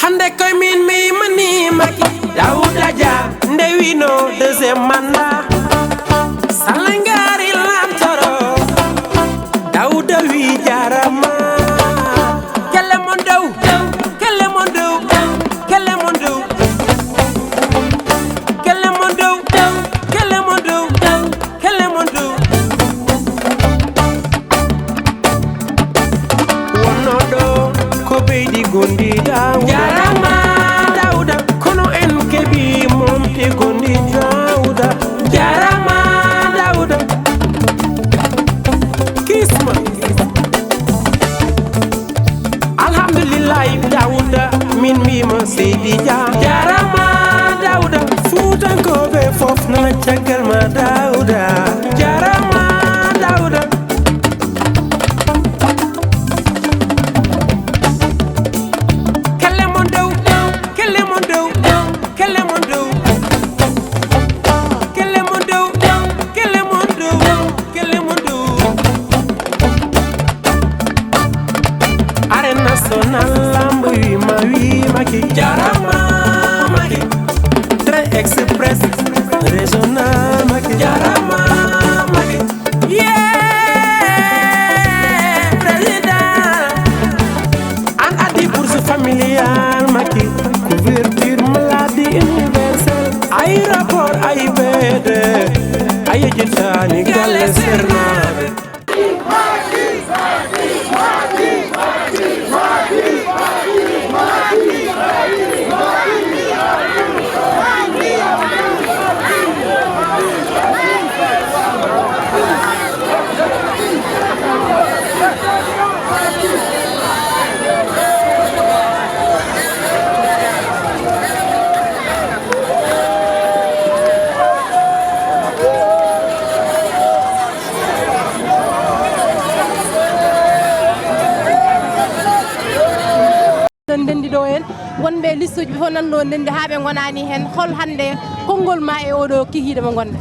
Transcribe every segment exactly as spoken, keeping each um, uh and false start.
Hande koye min mi mani Macky Daouda Dia nde wino deuxième mandat. Salangari lantoro Daouda wi jarama. Kelle mon dow, kelle mon dow, kelle mon dow. Kelle mon dow, kelle mon dow. Kelle mon dow. Wonno ɗo ko ɓeydi gondi Daouda. Jarama Daouda. Kono en keɓi momte gondi Daouda. Jarama Daouda. Kisma. Alhamdulillahi Daouda, min mbima Seydi Dia. Jarama Daouda. Fuutankooɓe fof nana caggal ma Daouda. Jarama Daouda. Kelle mon dow, kelle mon dow, kelle mon dow. Kelle mon dow, kelle mon dow, kelle mon dow. Arène nationale lamb wi ma wi Macky jarama Macky. Train express régional Macky jarama Macky. Yeah, président. An addi bourse familiale Macky, couverture maladie universelle, aéroport A I B D, a yejjitaani galle sernaaɓe. Ɗon ndenndi ɗo en, wonɓe listuuji ɓe fof nan ɗo ndenndi haa ɓe ngonaani heen. Hol hannde konngol ma e oɗo kikiiɗe mo ngonɗen?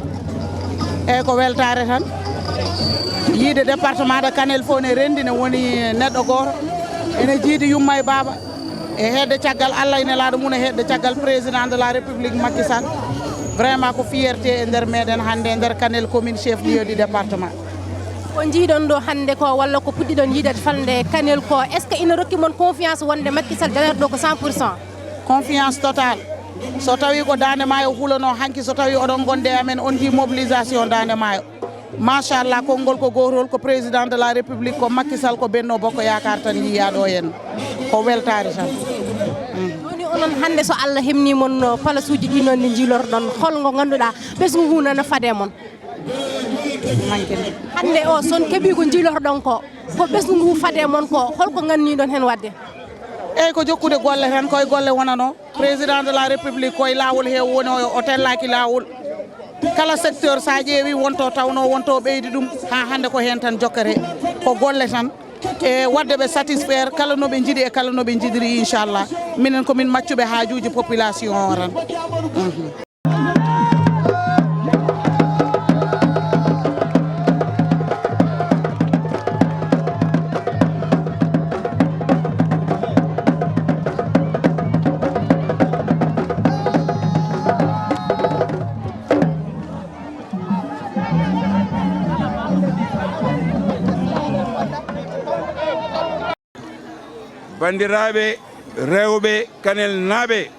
Eeyi, ko weltaare tan. Yiide département de Kanel fof ne renndi, ne woni neɗɗo gooto, ene jiidi yumma e baaba. E hedde caggal Allah e nelaaɗo mum, e hedde caggal président de la République Macky Sall. Vraiment ko fierté e nder meɗen hannde, e nder Kanel commune chef lieu du département. Ko njiiɗon ɗo hannde ko, walla ko puɗɗiɗon yiideede falnde Kanel ko, est-ce que ina rokki mon confiance wonde Macky Sall dañata ɗo ko cent pour cent? Confiance totale. So tawi ko Daande Maayo hulanoo hanki, so tawi oɗon gonde amen, on njii mobilisation Daande Maayo. Machallah, konngol ko gootol, ko président de la République, ko Macky Sall, ko Benno Bokk Yaakaar tan yiyaa ɗo henna. Ko weltaare tan. Mm. Woni onon hannde so Allah hemni mon, no palasuuji ɗi noon ɗi njiilotoɗon, hol ngo ngannduɗaa ɓesngu ngu nana fade mon? Hannde o, so on keɓii ko njiilotoɗon ko, ko ɓesngu ngu fade mon ko, hol ko nganniɗon heen waɗde? Eeyi, ko jokkude golle tan, koye golle wonanoo. Président de la République koye laawol he woni, o, o tellaaki laawol. Kala secteur, so a ƴeewi, wonto tawno, wonto ɓeydi ɗum, haa hannde ko heen tan jokkete. Ko golle tan, e waɗde ɓe satisfaire, kala no ɓe njiɗi e kala no ɓe njiɗiri, inchallah. Minen ko min maccuɓe haajuuji population o tan. Mhm. Banndiraaɓe rewɓe Kanelnaaɓe,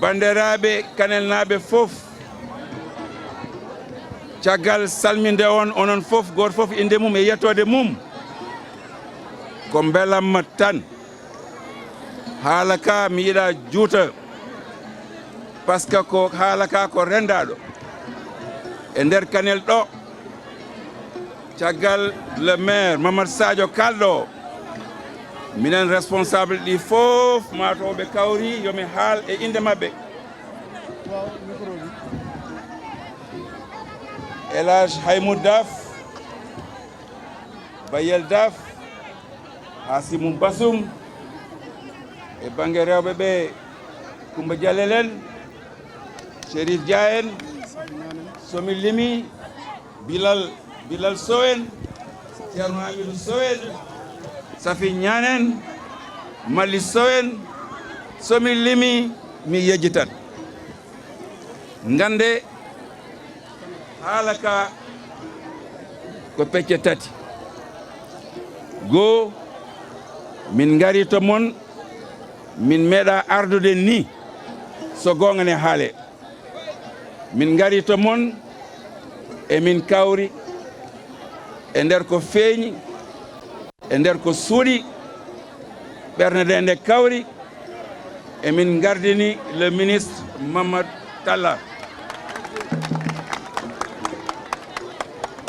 banndiraaɓe Kanelnaaɓe fof, caggal salminde on, onon fof, gooto fof innde mum e yettoode mum, ko mbelamma tan. Haala ka mi yiɗa juuta, parce que ko haala ka ko renndaaɗo e nder Kanel ɗo. Caggal le maire Mamadou Sadio kalɗo o, minen responsable ɗi fof, mataw ɓe kawri, yo mi haal e innde maɓɓe. El Hadj Haymoud Daf, Bayel Daf, Hasimou Bassoum, e bannge rewɓe ɓe, Coumba Dialel en, Chérif Dia en, so mi limi, Bilal, Bilal Sow en, Ceerno Hamidou Sow en, Safi Ñaan en, Malli Sow en, so mi limi, mi yejjitan. Ngannde haala ka ko pecce tati. Goo, min ngari to mon, min meeɗa ardude ni, so goonga ne haale. Min ngari to mon, e min kawri e nder ko feeñi, e nder ko suuɗi, ɓernde nde nde kawri, e min ngardini le ministre Mamadou Talla.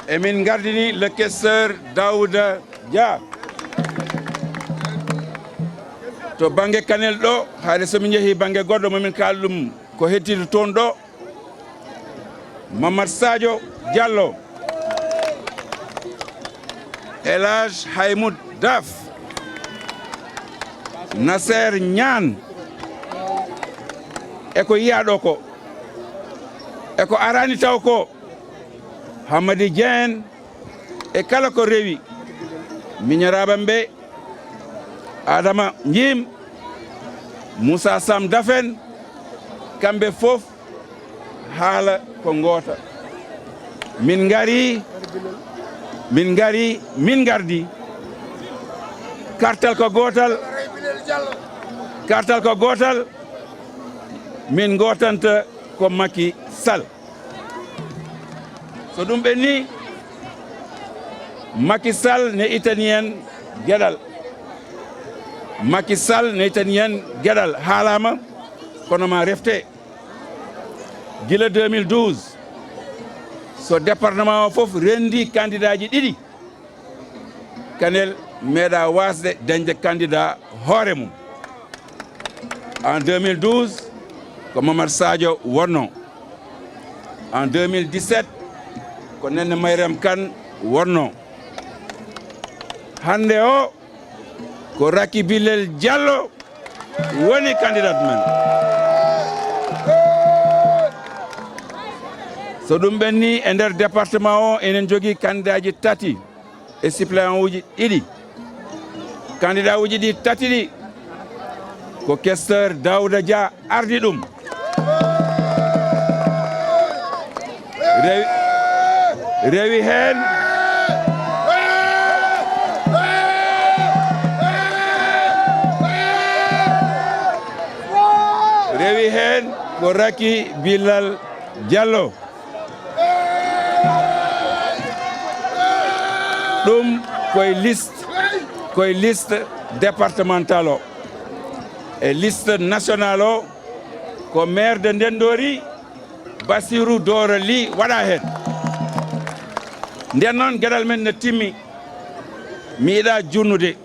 E min ngardini le questeur Daouda Dia. To bannge Kanel ɗo, haade so min njehi bannge goɗɗo, mo min kaal ɗum ko heddiiɗo toon ɗo, Mamadou Sadio Diallo, El Hadj Haymoud Daf, Nasser Niane, e ko yiyaa ɗo ko, e ko araani taw ko, Hamadi Dieng, e kala ko rewi, miñoraaɓe am ɓe, Adama Njim, Moussa Sam Dafen, kamɓe fof haala ko ngoota. Min ngari, min ngari, min ngardi. Kartal ko gootal, kartal ko gootal, min ngootanta ko Macky Sall. So ɗum ɓenni, Macky Sall ne itani en geɗal. Macky Sall ne itani en geɗal. Haalaama, kono ma refte. Gila deux mille douze, so département o fof renndi kandidaaji ɗiɗi, Kanel meeɗa waasde dañde candidat hoore mum. En deux mille douze, ko Mamadou Sadio wonno. En deux mille dix-sept, ko Nenne Mayrem Kan wonno. Hannde o, ko Racky Billel Diallo woni candidat men. So ɗum ɓenni, e nder département o, enen jogii kandidaaji tati e suppléant uji ɗiɗi. Kandidaaji ɗi tati ɗi, ko questeur Daouda Dia ardi ɗum. Rewi, rewi heen, rewi heen ko Racky Billal Diallo. Ɗum koye liste, koye liste départemental o. E liste national o, ko maire de Ndenndori, Bassirou Doro Ly waɗa heen. Nden noon, geɗal men ne timmi. Mi yiɗa junnude.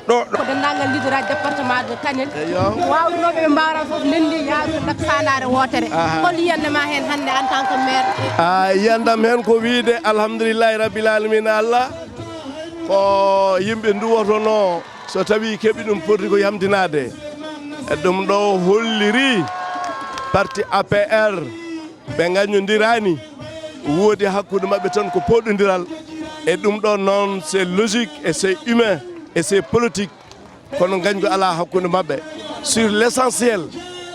Ɗo, ɗo. Ko denndaangal leader aji département de Kanel. Eyo. Waawrunooɓe ɓe mbaawra fof ndenndi yaarude nder faandaare wootere. Aha. Hol yiyannde ma heen hannde en tant que maire? Ah, yiyannde am heen ko wiyde alhamdulillahi rabbil alamina Allah. Ko yimɓe nduwotonoo so tawii keɓi ɗum poti ko yamdinaade. E ɗum ɗo holliri parti A P R. Ɓe ngaññondiraani, woodi hakkunde maɓɓe tan ko pooɗondiral. E ɗum ɗo noon, c'est logique et c'est humain et c'est politique. Kono ngañgu alaa hakkunde maɓɓe. Sur l'essentiel,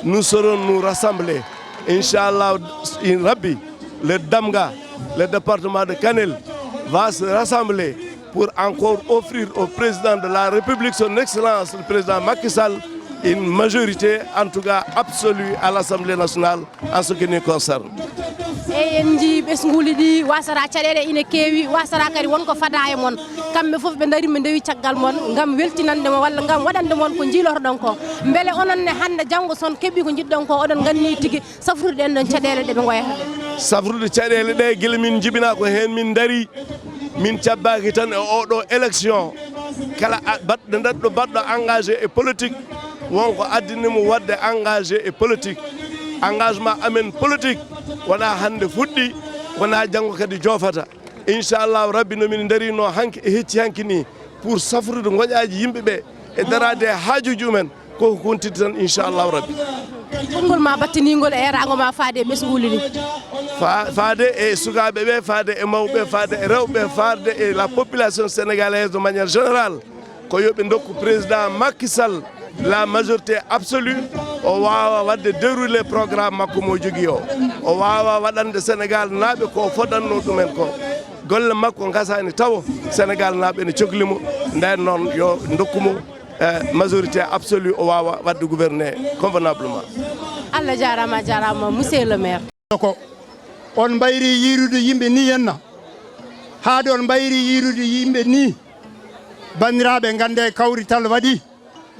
nous serons nous rassembler. Inchallah, in Rabbi, le Damga, le département de Kanel va se rassembler pour encore offrir au président de la République, son excellence, le président Macky Sall, une majorité, en tout cas absolue, à l'Assemblée nationale. En ce qui nous concerne. Eyi, en njii ɓesnguuli ɗi wasata caɗeele ine keewi, wasata kadi won ko fada e mon. Kamɓe fof ɓe ndari, ɓe ndewi caggal mon ngam weltinande mon walla ngam waɗande mon ko njiilotoɗon ko. Mbele onon ne hannde janngo so on keɓii ko njiɗɗon ko, oɗon nganni tigi safrude ɗen ɗon caɗeele ɗe ɓe ngoyata? Safrude caɗeele ɗe, gila min njibinaa ko heen min ndari, min cabbaaki tan e oɗo élection. Kala a-, baɗɗo, neɗɗo baɗɗo engagé e politique, won ko addani mo waɗde engagé e politique. Engagement amen politique wonaa hannde fuɗɗi, wonaa janngo kadi joofata. Inchallahu Rabbi, no min ndarino hanki e hecci hanki ni, pour safrude ngoƴaaji yimɓe ɓe e daraade e haajuuji mumen, ko ko kontidi tan, inchallahu Rabbi. Konngol ma battiningol e eeraango ma faade e ɓesnguuli ɗi? Fa-, faade e sukaaɓe ɓe, faade e mawɓe, faade e rewɓe, faade e la population sénégalaise de manière générale. Ko yo ɓe ndokku président Macky Sall la majorité absolue, o waawa waɗde dérouler programme makko mo jogii o. O waawa waɗande Sénégal naaɓe ko fodannoo ɗumen ko. Golle makko ngasaani tawo, Sénégal naaɓe ene cokli mo. Nden noon yo ndokku mo eh, majorité absolue, o waawa waɗde gouverner convenablement. Allah jaaraama, a jaaraama, monsieur le maire. Ko on mbayri yiirude yimɓe ni henna, haade on mbayri yiirude yimɓe ni. Banndiraaɓe, ngannde kawrital waɗi,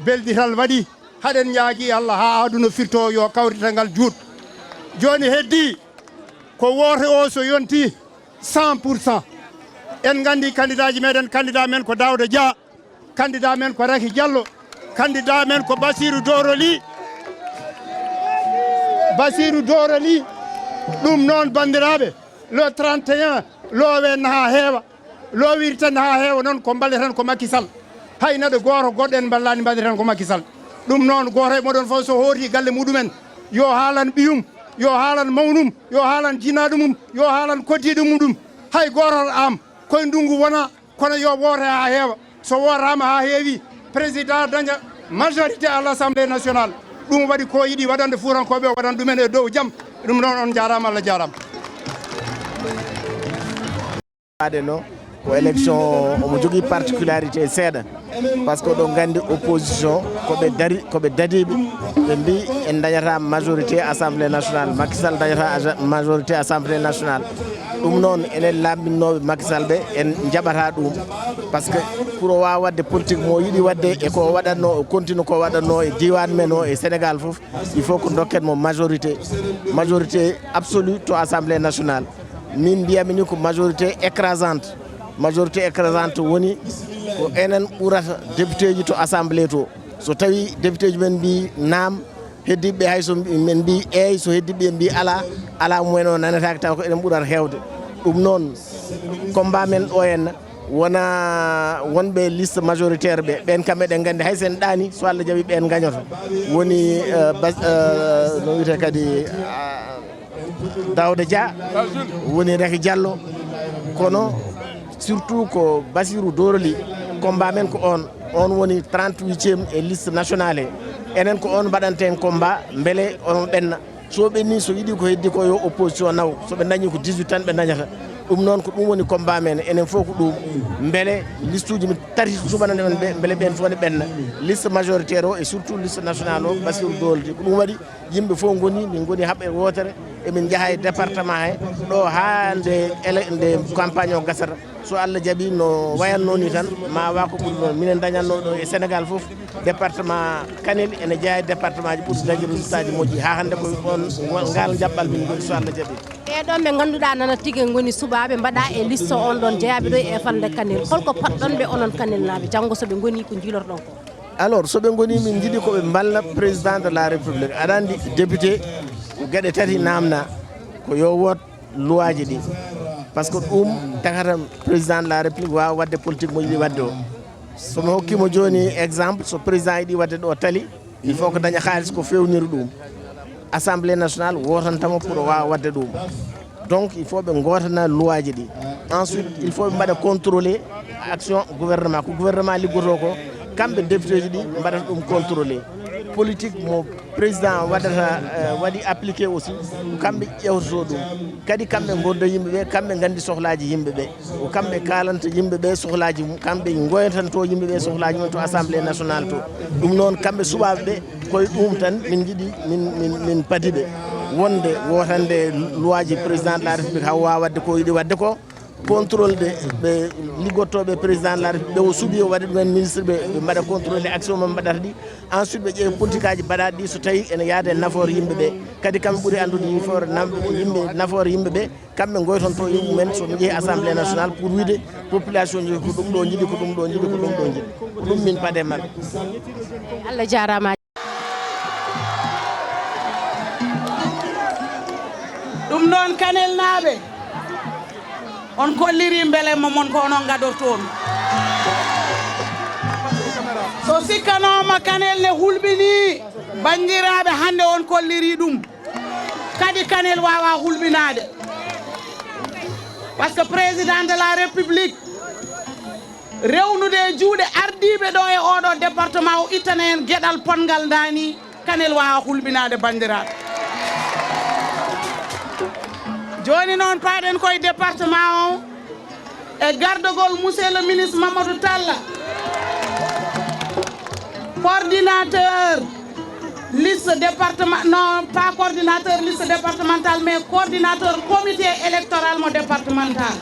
beldital waɗi. Haɗen ñaagi Allah haa aduna firto, yo kawrital ngal juut. Jooni heddi ko woote o, so yonti cent pour cent. En nganndi kandidaaji meɗen, kandidaa men ko Daawda Dia, kandidaa men ko Raki Diallo, kandidaa men ko Basiru Doro Ly. Basiru Doro Ly. Ɗum noon, banndiraaɓe, le trente et un, loowen haa heewa. Loowirten haa heewa noon, ko mbaɗeten ko Macky Sall. Hay neɗɗo gooto goɗɗo en mballaani, mbaɗeten ko Macky Sall. Ɗum noon, gooto e moɗon fof so hooti galle muɗumen, yo haalan ɓiyum, yo haalan mawnum, yo haalan jinaaɗo mum, yo haalan koddiiɗo muɗum. Hay gooto am, koye ndunngu wona, kono yo woote haa heewa. So wootaama haa heewi, président daña majorité à l'Assemblée nationale. Ɗum waɗi ko yiɗi waɗande fuurankooɓe, o waɗan ɗumen e dow jam. Ɗum noon, on njaaraama, Allah jaaraama. Ade no ko élection omo jogii particularité seeɗa, par ce que oɗon nganndi opposition ko ɓe dari, ko ɓe dadiiɓe, ɓe mbi en dañata majorité assemblée nationale, Macky Sall dañata aja- majorité assemblée nationale. Ɗum noon, enen laambinnooɓe Macky Sall ɓe, en njaɓata ɗum, par ce que pour o waawa waɗde politique mo yiɗi waɗde e ko o waɗatno, o continue ko waɗatno e diiwaan men o e Sénégal fof, il faut ko ndokken mo majorité, majorité absolue to assemblée nationale. Min mbiyami ni ko majorité écrasante. Majorité écrasante woni ko enen ɓurata député ji to assemblée to. So tawi député ji men mbi naam, heddiɓe hay so min mbi eey, so heddiɓe mbi ala, ala mumen o nanetaake, taw ko enen ɓurata heewde. Ɗum noon, combat men ɗo henna wona wonɓe liste majoritaire ɓe, ɓen kam eɗen nganndi hay sen ɗaani, so Allah jaɓi ɓen gañoto. Woni eh, bas eh, no wiyete kadi ah, Daouda Dia, woni Raki Diallo, kono surtout ko Bassirou Doro Ly. Combat men ko on, on woni trente-huitième e liste nationale he. Enen ko on mbaɗanten combat mbele on ɓenna. So ɓenni, so yiɗi ko heddi ko yo opposition naw, so ɓe dañi ko dix-huit tan ɓe dañata. Ɗum noon ko ɗum woni combat men, enen fof ko ɗum. Mbele liste uji men tati suɓanande men ɓe, mbele ɓen fof ne ɓenna. Liste majoritaire o e surtout liste nationale o, Bassirou Doro Ly. Ko ɗum waɗi yimɓe fof ngoni, min ngoni haɓɓe wootere, emin njaha e département he, ɗo haa nde ele-, nde campagne o gasata. So Allah jaɓi, no wayatno ni tan, ma wa ko ɓuri noon. Minen dañatno ɗo e Sénégal fof, département Kanel ene jeyaa e département ji ɓurɗi dañde résultat ji moƴƴi. Haa hannde ko on, ngal jaɓɓal min ngoni, so Allah jaɓi. Ɓee ɗoon ɓe ngannduɗaa nana tigi ngoni suɓaaɓe mbaɗaa e liste on ɗon jeyaaɓe ɗo e falnde Kanel. Holko paɗɗon ɓe onon Kanelnaaɓe janngo so ɓe ngonii ko njiilorɗon ko? Alors, so ɓe ngoni, min njiɗi ko ɓe mballa président de la République. Aɗa anndi député ko geɗe tati namna, ko yo woot loi ji ɗi. Par ce que ɗum tagata président de la République waawa waɗde politique mo yiɗi waɗde o. So mi hokkii mo jooni exemple, so président yiɗi waɗde ɗo tali, il faut ko daña xaalis ko fewniri ɗum. Assemblée nationale wootantamo pour o waawa waɗde ɗum. Donc il faut ɓe gootana loi ji ɗi. Ensuite il faut ɓe mbaɗa contrôler action gouvernement, ko gouvernement liggoto ko, kamɓe député ji ɗi mbaɗata ɗum contrôler. Politique mo président waɗata eh, waɗi appliqué aussi, kamɓe ƴewtoto ɗum. Kadi kamɓe gonda yimɓe ɓe, kamɓe gandi sohlaaji yimɓe ɓe. Ko kamɓe kaalanta yimɓe ɓe sohlaaji mum, kamɓe ngoytanto yimɓe ɓe sohlaaji mum to assemblée nationale to. Ɗum noon kamɓe suɓaaɓe ɓe, koye ɗum tan min njiɗi min, min, min padi ɓe wonde wotande loi ji président de la république haw wawa waɗde ko yiɗi waɗde ko. Contrôle de ɓe liggottoɓe président de la république ɓe o suuɓi o waɗi ɗumen ministre ɓe, ɓe mbaɗa contrôle de action mo mbaɗata ɗi. Ensuite ɓe ƴeewa politique aji mbaɗaɗi ɗi so tawi ene yaada e nafoore yimɓe ɓe. Kadi kamɓe ɓuuri anndude yifoore nam- yimɓe nafoore yimɓe ɓe. Kamɓe ngoytonto e mumen so ɓe njehi assemblée nationale pour wide population ji ko ɗum ɗo jiɗi, ko ɗum ɗo jiɗi, ko ɗum ɗo jiɗi. Ko ɗum min paɗe maɓɓe. Allah jarama. Ɗum noon Kanel naaɓe, on kolliri mbele mo mon ko onon gadortoon. So sikkanooma Kanel ne hulɓini, banndiraaɓe, hannde on kolliri ɗum. Kadi Kanel wawa hulɓinaade. Parce que président de la république rewnude e juuɗe ardiiɓe ɗo e oɗo département o ittana en geɗal potngal ndaani, Kanel waawa hulɓinaade banndiraaɓe. Jooni noon paaɗen koye département o e gardogol monsieur le ministre Mamadou Talla, coordinateur liste département, non pas coordinateur liste départementale, mais coordinateur comité électoral mo départemental.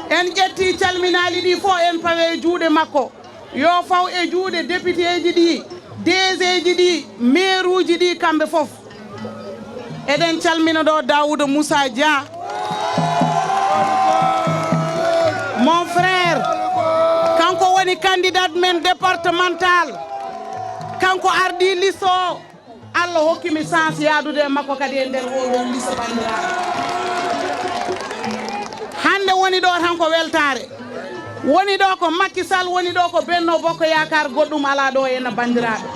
En ƴetti calminaali ɗi fof, en pawe juuɗe makko, yo faw e juuɗe députéji ɗi, DG ji ɗi, maireuji ɗi, kamɓe fof. Eɗen calmina ɗo Daouda Moussa Dia, mon frère, kanko woni candidat men départemental, kanko ardi liste o. Allah hokki mi chance yaadude e makko kadi e nder oɗo liste banndiraaɓe. Hannde woni ɗo tan ko weltaare. Woni ɗo ko Macky Sall, woni ɗo ko Benno Bokk Yaakaar, goɗɗum alaa ɗo henna banndiraaɓe.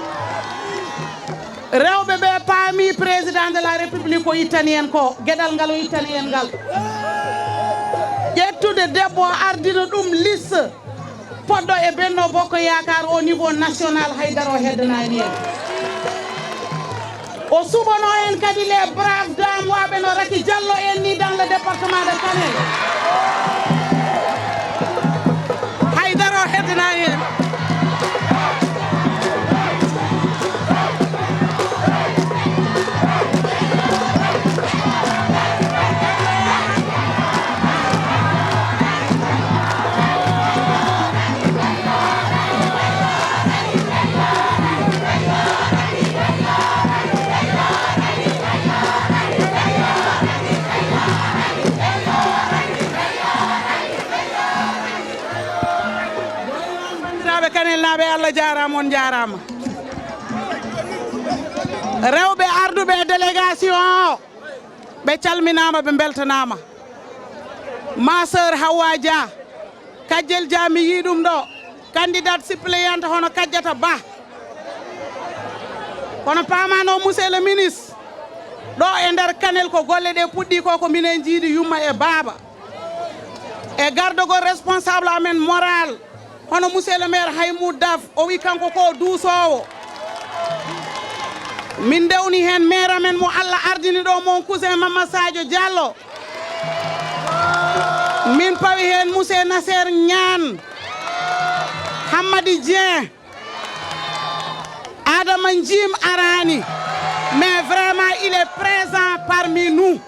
Rewɓe ɓe paami président de la République ko ittani en ko, geɗal ngal o ittani en ngal. Ƴettude debbo o ardina ɗum liste. Poɗɗo e Benno Bokk Yaakaar au niveau national, haydara o heddanaani en. O suɓano en kadi les braves dames waɓe no Raky Diallo en ni dans le département de Kanel. Haydara o heddanaani en. Banndiraaɓe Kanelnaaɓe, Allah jaaraama, on njaaraama. Rewɓe arduɓe e délégation o, ɓe calminaama, ɓe mbeltanaama. Ma sœur Hawa Dia, Kajjel Dia, mi yii ɗum ɗo, candidate suppléante hono Kajjata Ba. Kono paamano, monsieur le ministre, ɗo e nder Kanel ko golle ɗe puɗɗi ko, ko minen jiidi yumma e baaba. E gardogol responsable amen moral, hono monsieur le maire Haymoud Daf, o wi kanko ko duusoowo. Min ndewni heen maire amen mo Allah ardini ɗo, mon cousin Mama Sadio Diallo. Min pawi heen monsieur Nasser Niane, Hammadi Dieng, Adama Njim arani, mais vraiment il est présent parmi nous.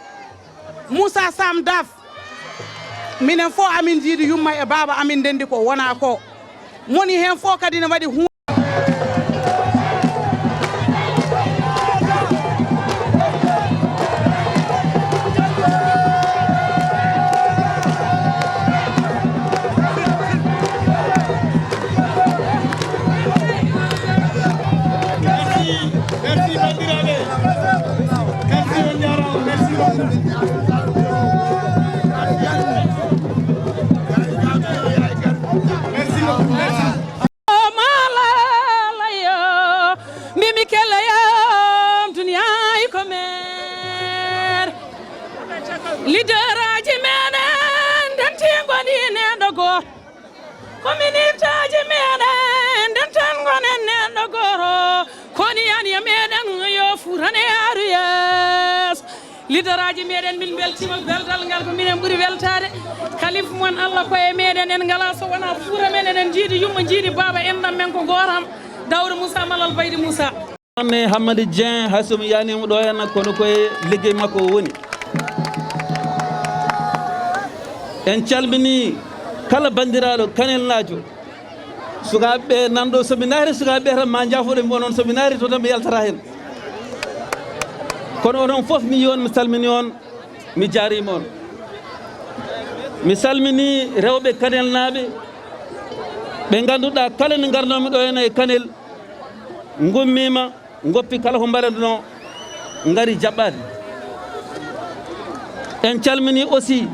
Moussa Sam Daf, minen fof amin jiidi yumma e baaba amin, ndendi ko wona ko. Moni heen fof kadi ne waɗi hu- Merci, merci, banndiraaɓe. Merci, on njaaraama. Merci beaucoup. Merci beaucoup. Merci. O malala yo, mbimi kelle yam duniyaayi ko meer. Leaderaaji meɗen dentingo ni neɗɗo gooto. Ko minirtaaji meɗen dentan gonen neɗɗo gooto. Koni yani e meɗen yo Fuuta ne yaaru yeeso. Leaderaaji meɗen, min mbeltiima, beltal ngal ko minen ɓuri weltaade. Kalif mon Allah ko e meɗen, en ngala so wona Fuuta men, eɗen njiidi yumma, njiidi baaba, enɗam men ko gootam, Daouda Moussa Malal Baydi Moussa. Anne Hammadi Dieng, hay so mi yaaniima ɗo henna, kono koye liggey makko o woni. En calminii kala banndiraaɗo Kanelnaajo. Sukaaɓe ɓe nan ɗo, so mi naati sukaaɓe ɓe tan, ma njaafoɗen mi onon, so mi naati to tan mi yaltata heen. Kono onon fof mi yii on, mi salmini on, mi jaariima on. Mi salmini rewɓe Kanelnaaɓe, ɓe ngannduɗaa kala nde ngarnoomi ɗo henna e Kanel, ngummiima, ngoppi kala ko mbaɗatnoo, ngari jaɓɓaade. En calminii aussi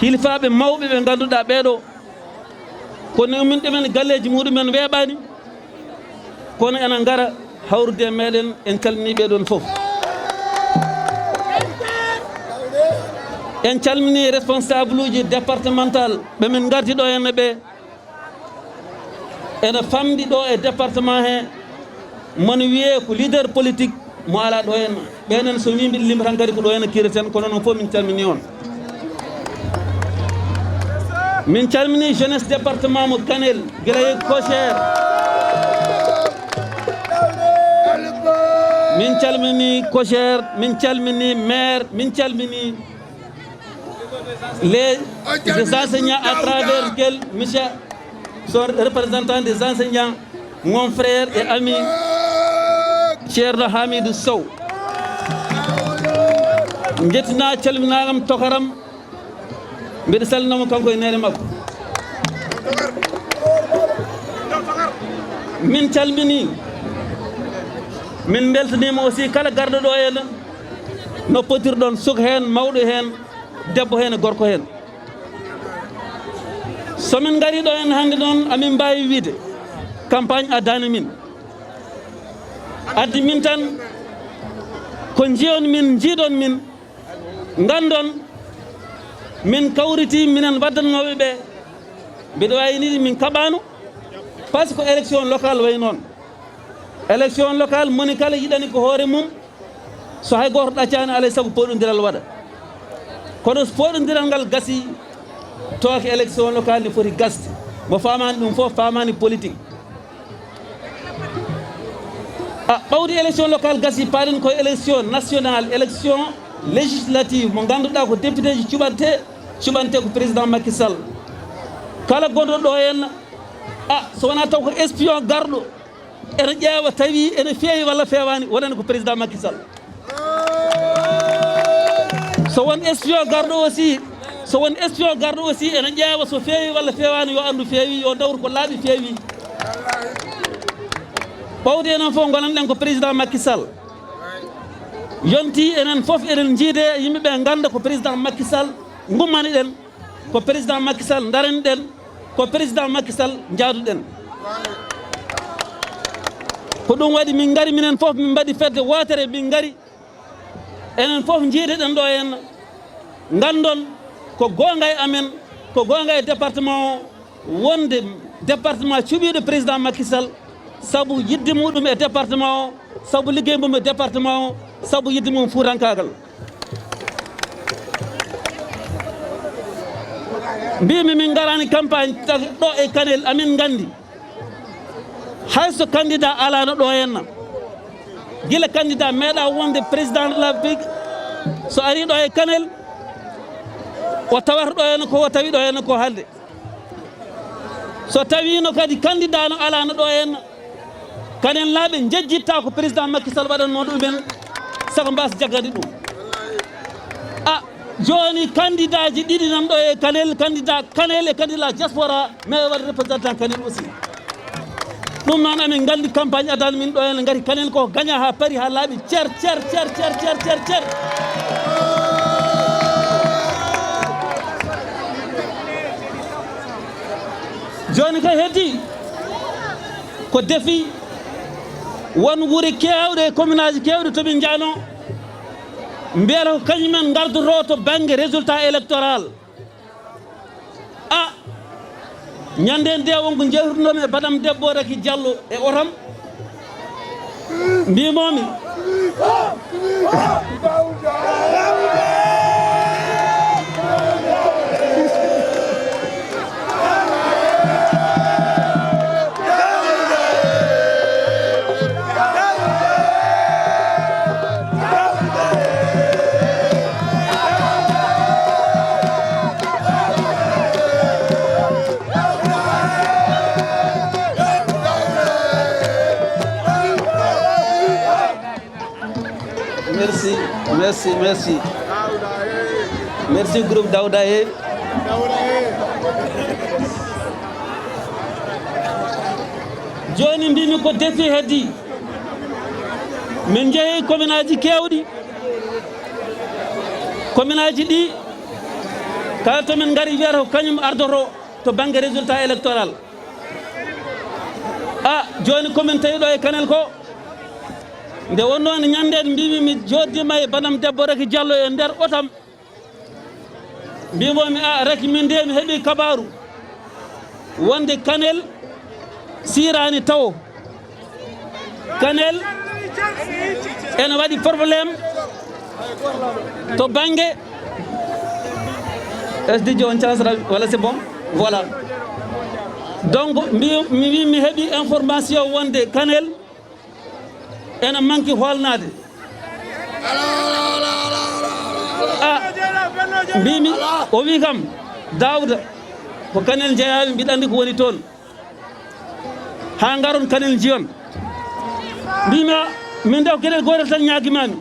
hilifaaɓe mawɓe ɓe ngannduɗaa ɓee ɗoo, ko ni min ɗumen galleeji muɗumen weeɓaani, kono ena ngara hawrude e meɗen, en calminii ɓee ɗoon fof. En calminii responsable'uji départemental ɓe min ngardi ɗo henne ɓe. Ene famɗi ɗo e département he, mon wiyee ko leader politique mo alaa ɗo henne. Ɓeenen so wii mbiɗa lima tan kadi ko ɗo henne kireten, kono noon fof min calminii on. Min calminii jeunesse département mo Kanel, gila e cocher. Min calminii cocher, min calminii maire, min calminii les, les enseignants à travers quel monsieur, son représentant des enseignants, mon frère et ami, Ceerno Hamidou Sow. Njettinaa calminaaram, tokaram, mbeɗa salminamo kanko e neene makko. Min calminii, min mbeltaniima aussi kala garɗo ɗo henne, no potirɗon, suka heen, mawɗo heen, debbo heen e gorko heen. So min ngarii ɗo henne hannde noon, amin mbaawi wiyde campagne addaani min. Addi min tan ko njiyon min, njiiɗon min, nganndon min kawritii minen waddannooɓe ɓe. Mbiɗo waawi ni min kaɓaano, par ce que élection locale wayi noon. Élection locale, moni kala yiɗani ko hoore mum, so hay gooto ɗaccaani, alaa e sago pooɗondiral waɗa. Kono so pooɗondiral ngal gasii, tawaka élection locale ne foti gasde. Mo faamaani ɗum fof, faamaani politique. A ɓawti élection locale gasii, paaɗen ko élection nationale, élection législative, mo ngannduɗaa ko député ji cuɓantee, cuɓantee ko président Macky Sall. Kala gonɗo ɗo henne, a so wonaa taw ko espion garɗo, ene ƴeewa tawi ene feewi walla feewaani, wonani ko président Macky Sall. So won espion garɗo aussi, so won espion garɗo aussi, ene ƴeewa so feewi walla feewaani, yo anndu feewi, yo dawru ko laaɓi feewi. Ɓawde enen fof ngonanɗen ko président Macky Sall. Yonti enen fof eɗen njiide, yimɓe ɓe ngannda ko président Macky Sall ngummaniɗen, ko président Macky Sall daraniɗen, ko président Macky Sall njaaduɗen. Ko ɗum waɗi min ngari minen fof, min mbaɗi fedde wootere, min ngari. Enen fof njiideɗen ɗo henne, nganndon ko goonga e amen, ko goonga e département o, wonde département cuɓiiɗo président Macky Sall, sabu yiɗde muɗum e département o, sabu liggey mum e département o, sabu yiɗde mum fuutankaagal. Mbimi min ngaraani campagne ta-, ɗo e Kanel, amin nganndi. Hay so candidat alaano ɗo henna, gila candidat meeɗa wonde président de la République, so ari ɗo e Kanel, o tawata ɗo henna ko o tawi ɗo henna ko hannde. So tawiino kadi candidat no alaano ɗo henna, Kanel laaɓe njejjitta ko président Macky Sall waɗatnoo ɗumen, saka mbaasa jaggande ɗum. A, jooni candidat ji ɗiɗi nan ɗo e Kanel, candidat Kanel e candidat diaspora, mais waɗa représentant Kanel aussi. Ɗum noon, amin nganndi campagne addan min ɗo ene ngati Kanel ko gaña haa pari haa laaɓi cer, cer, cer. Jooni kay heddi ko defi won wuri keewɗe e commune aji keewɗi to min njaano, mbiyata ko kañumen ngardoto to bannge résultat électoral. A, ñande nde won ko njewtunomi e badam debbo Raky Diallo e otam, mbimomi. Merci, merci, merci. Merci groupe Daouda He. Jooni mbimi ko defi heddi. Min njehi commune aji keewɗi. Commune aji ɗi, kala to min ngari wiyata ko kañum ardoto to bannge résultat électoral. A, jooni ko min tawi ɗo e Kanel ko, nde wonnoo ne ñande mbimi mi jooddima e banam debbo Raky Diallo e nder otam. Mbimomi, a, Raky, min de mi heɓi kabaru wonde Kanel sirani tawo. Kanel ene waɗi problème to banggue. Est-ce que on chance ra-, voilà, c'est bon. Voilà. Donc mbi mi wi mi heɓi information wonde Kanel ene manque holnade. A, mbimi, o wi kam, Daouda, ko Kanel jeeyaɓe, mbiɗa andi ko woni toon. Ha garon Kanel jiyon. Mbimi, a, min de ko gueɗel gotel tan ñaguimami.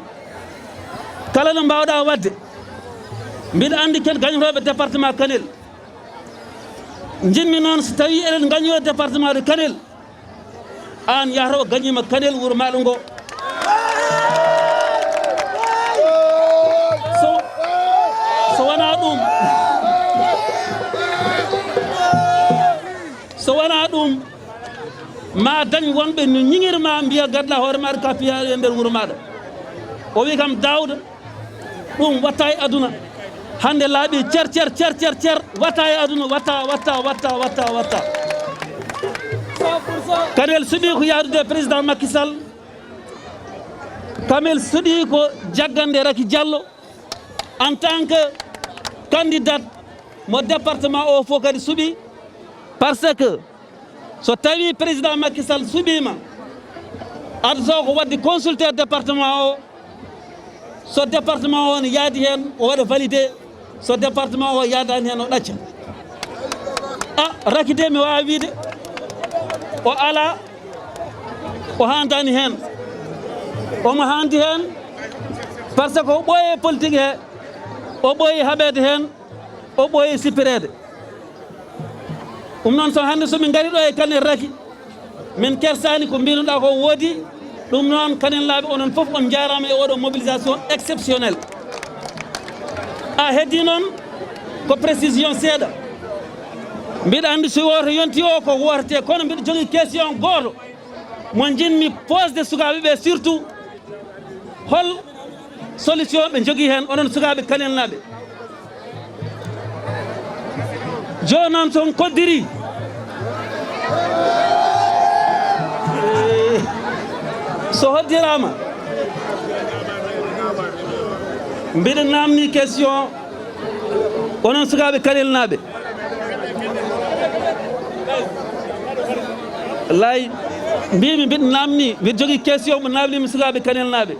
Kala no mbawɗa wadde, mbiɗa andi ken gañotoɓe département Kanel. Jinmi noon, so tawi eɗen gañoya département de Kanel, an yahata o gañima Kanel wuuro maɗa ngo. So, so wona ɗum, so wona ɗum, ma dañ wonɓe no ñiŋirma, mbiya gadda hoore maɗa ka piyaɗo e nder wuuro maɗa. O wi kam, Daouda, ɗum watta e aduna. Hande laaɓi cer, cer, cer, cer, cer, watta e aduna, watta, watta, watta, watta, watta. Kanel suɓi ko yahdude e président Macky Sall. Kanel suɓi ko jaggande Raky Diallo en tant que candidate mo département o fof kadi suɓi. Parce que so tawi président Macky Sall suɓima, adata ko wadde consulter département o. So département o ne yaadi hen, o waɗa validé. So département o yaadani hen, o ɗacca. A, Raky de, mi wawa wiide o ala, o handani hen. Omo handi hen, parce que o ɓooye politique he, o ɓooye haɓede hen, o ɓooye sippirede. Ɗum noon, so hannde so min ngari ɗo e Kanel Raky, min kersani ko mbinuɗa ko woodi. Ɗum noon, Kanel laaɓe, onon fof on njaaraama e oɗo mobilisation exceptionnelle. A heddi noon ko précision seeɗa. Mbiɗa anndi so wooto yonti o ko wootete, kono mbiɗa jogii question gooto mo njiɗmi posde sukaaɓe ɓe, surtout hol solution ɓe njogii heen, onon sukaaɓe Kanelnaaɓe? Jooni noon, so on koddiri, so hoddiraama, mbiɗa naamni question, onon sukaaɓe Kanelnaaɓe. Lay, mbimi mbiɗa naamni, mbiɗa jogii question mo naamnimi sukaaɓe Kanelnaaɓe.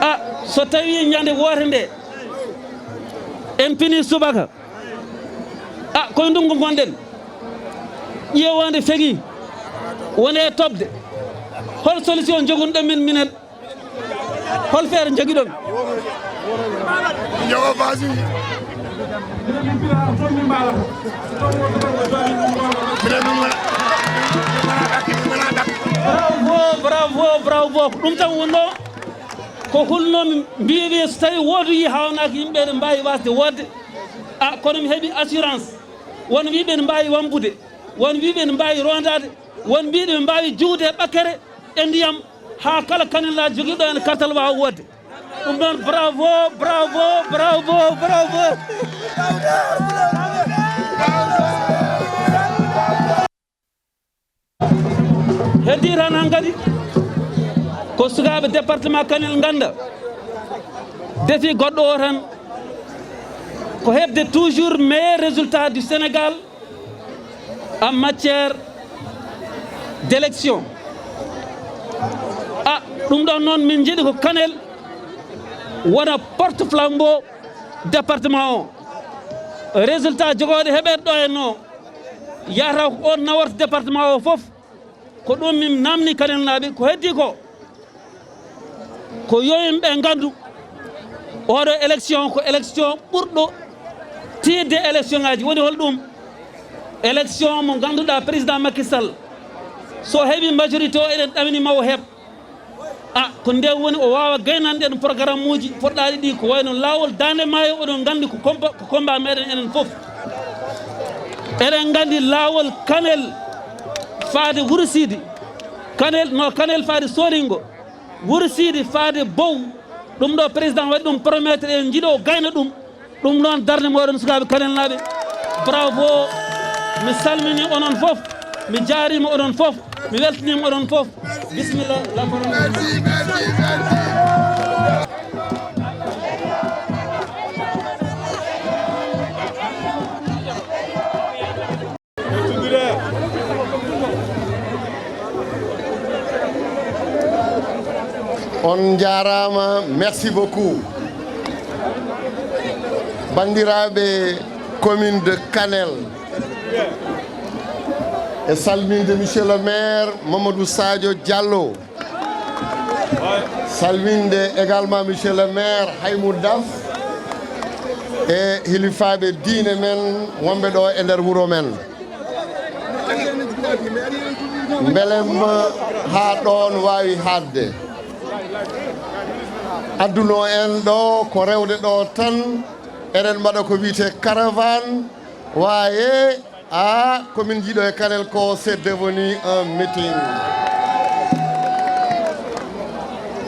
A, so tawi ñande woote nde en pini subaka, a, koye ndungu ngonɗen, ƴeewande feŋi, wone e toɓde, hol solution jogunɗon min minen? Hol feere njogiɗon? Jogo basi. Bravo, bravo, bravo. Ko ɗum tan wonno. Ko hulnomi, mbiimi so tawi woodoyi hawnaaki yimɓe, eɗen mbaawi wasde woodde. A, kono mi heɓi assurance. Won wiiɓe ne mbaawi wambude. Won wiiɓe ne mbaawi rondaade. Won mbiiɗo ɓe mbaawi juwde e ɓakkere e ndiyam haa kala Kanelnaajo jogiiɗo heen kartal waawa woodde. Ɗum noon, bravo, bravo, bravo, bravo. Heddii tan hankadi ko sukaaɓe département Kanel ngannda, defi goɗɗo o tan, ko heɓde toujours meilleur résultat du Sénégal en matière d'élection. A, ɗum ɗon noon, min njiɗi ko Kanel wona porte flambeau département o. Résultat jogooɗo heɓeede ɗo henno, yahata ko on naworta département o fof. Ko ɗum min naamni Kanelnaaɓe. Ko heddii ko, ko yo yimɓe nganndu, oɗo élection ko élection ɓurɗo tiiɗde élection ngaji. Woni hol ɗum? Élection mo ngannduɗaa, président Macky Sall, so heɓi majorité o, eɗen ɗamini ma o heɓ. A, ko nde woni o waawa gaynande en programme uji poɗɗaaɗi ɗi, ko wayno laawol Daande Maayo, oɗon nganndi ko combat, ko combat meɗen enen fof. Eɗen nganndi laawol Kanel faade Wuro Siidi, Kanel, no Kanel faade Solingo, Wuro Siidi faade Bow. Ɗum ɗo président waɗi ɗum promettre, en njiɗo gayna ɗum. Ɗum noon darnde mooɗon sukaaɓe Kanelnaaɓe. Bravo. Mi salmini onon fof. Mi jaarima onon fof. Mi weltaniima onon fof. Bisimilla, la parole. On njaaraama, merci beaucoup. Banndiraaɓe commune de Kanel, e salminde monsieur le maire Mamadou Sadio Diallo, salminde également monsieur le maire Haymou Daf e hilifaaɓe diine men wonɓe ɗo e nder wuro men. Mbelem haa ɗoon waawi haaɗde. Adduno en ɗo ko rewde ɗo tan, eɗen mbaɗa ko wiyetee caravane, waaye, a, ko min njiɗo e Kanel ko, c'est devenu un meeting.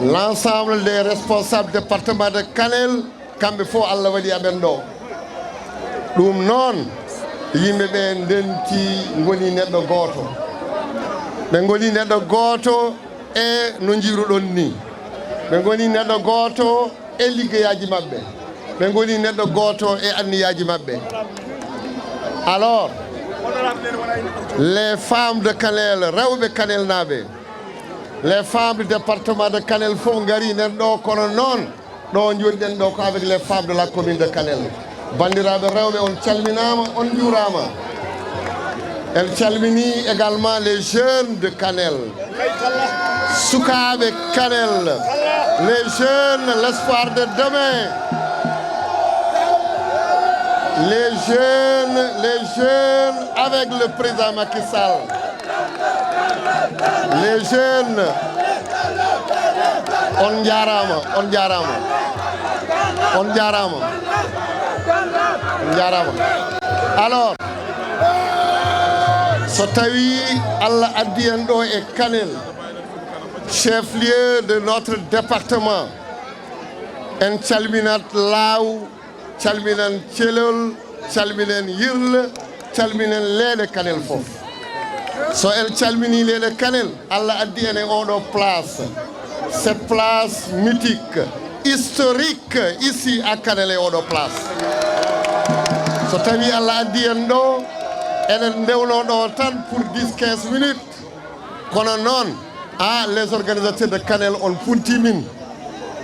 L'ensemble des responsables département de Kanel, kamɓe fof Allah waɗi aɓen ɗo. Ɗum noon, yimɓe ɓe ndenti ngoni neɗɗo gooto. Ɓe ngoni neɗɗo gooto e no njiiruɗon ni. Ɓe ngoni neɗɗo gooto e liggeyaaji maɓɓe. Ɓe ngoni neɗɗo gooto e anniyaaji maɓɓe. Alors, les femmes de Kanel, rewɓe Kanelnaaɓe, les femmes du département de Kanel fof ngari nen ɗo, kono noon, ɗo njoɗiɗen ɗo ko avec les femmes de la commune de Kanel. Banndiraaɓe rewɓe, on calminaama, on njuuraama. En calminii également les jeunes de Kanel. Sukaaɓe Kanel, les jeunes, l'espoir de demain. Les jeunes, les jeunes avec le président Macky Sall. Les jeunes, on njaaraama, on njaaraama. On njaaraama. On njaaraama. Alors, so tawii Allah addi en ɗo e Kanel, chef-lieu de notre département, en calminat Laaw, calminan Celol, calminen Yirle, calminen leyɗe Kanel fof. So en calminii leyɗe Kanel, Allah addi en e oɗo place. Cette place mythique, historique, ici à Kanel e oɗo place. So tawii Allah addi en ɗo, eɗen ndewno ɗo tan pour dix, quinze minutes. Kono noon, a, les organisateurs de Kanel, on punti min.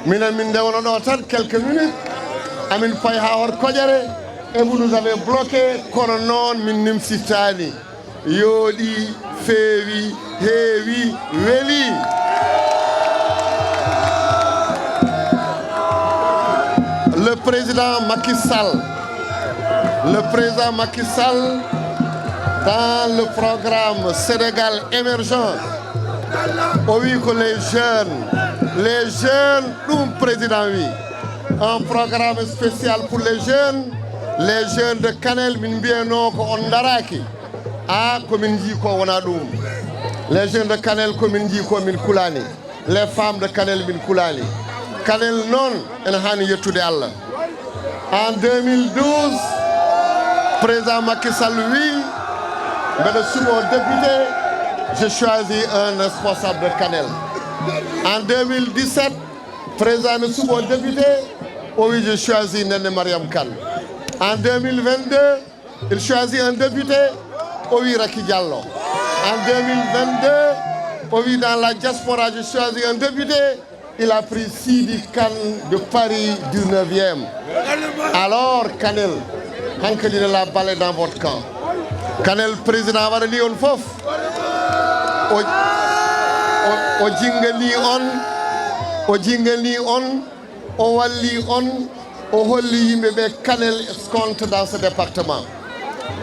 Minen min ndewno ɗo tan quelques minutes. Amin payi haa hoto Koƴere, et vous nous avez bloqué, kono noon min nimsitaani. Yooɗi, feewi, heewi, weli. Le président Macky Sall, le président Macky Sall, dans le programme Sénégal émergent, o wi ko les jeunes, les jeunes, ɗum président wi, un programme spécial pour les jeunes, les jeunes de Kanel, min mbiyano ko on daraki, a, ko min jii ko wona ɗum. Les jeunes de Kanel, ko min jii ko min kulani. Les femmes de Kanel, min kulani. Kanel noon, ene hani yettude Allah. En deux mille douze, président Macky Sall wi, mbeɗa suɓo député, je choisis un responsable de Kanel. En deux mille dix-sept, président ne suɓo député, o wi, je choisis Néné Mariam Kane. En deux mille vingt-deux, il choisit un député, o wi, Racky Diallo. En deux mille vingt-deux, o wi, dans la diaspora, je choisis un député. Il a pris Sidi Kane de Paris dix-neuvième. Alors, Kanel, hankadi ne la balle est dans votre camp. Kanel, président waɗani on fof. O, o, o jingani on, o jingani on, o walli on, o holli yimɓe ɓe Kanel compte dans ce département.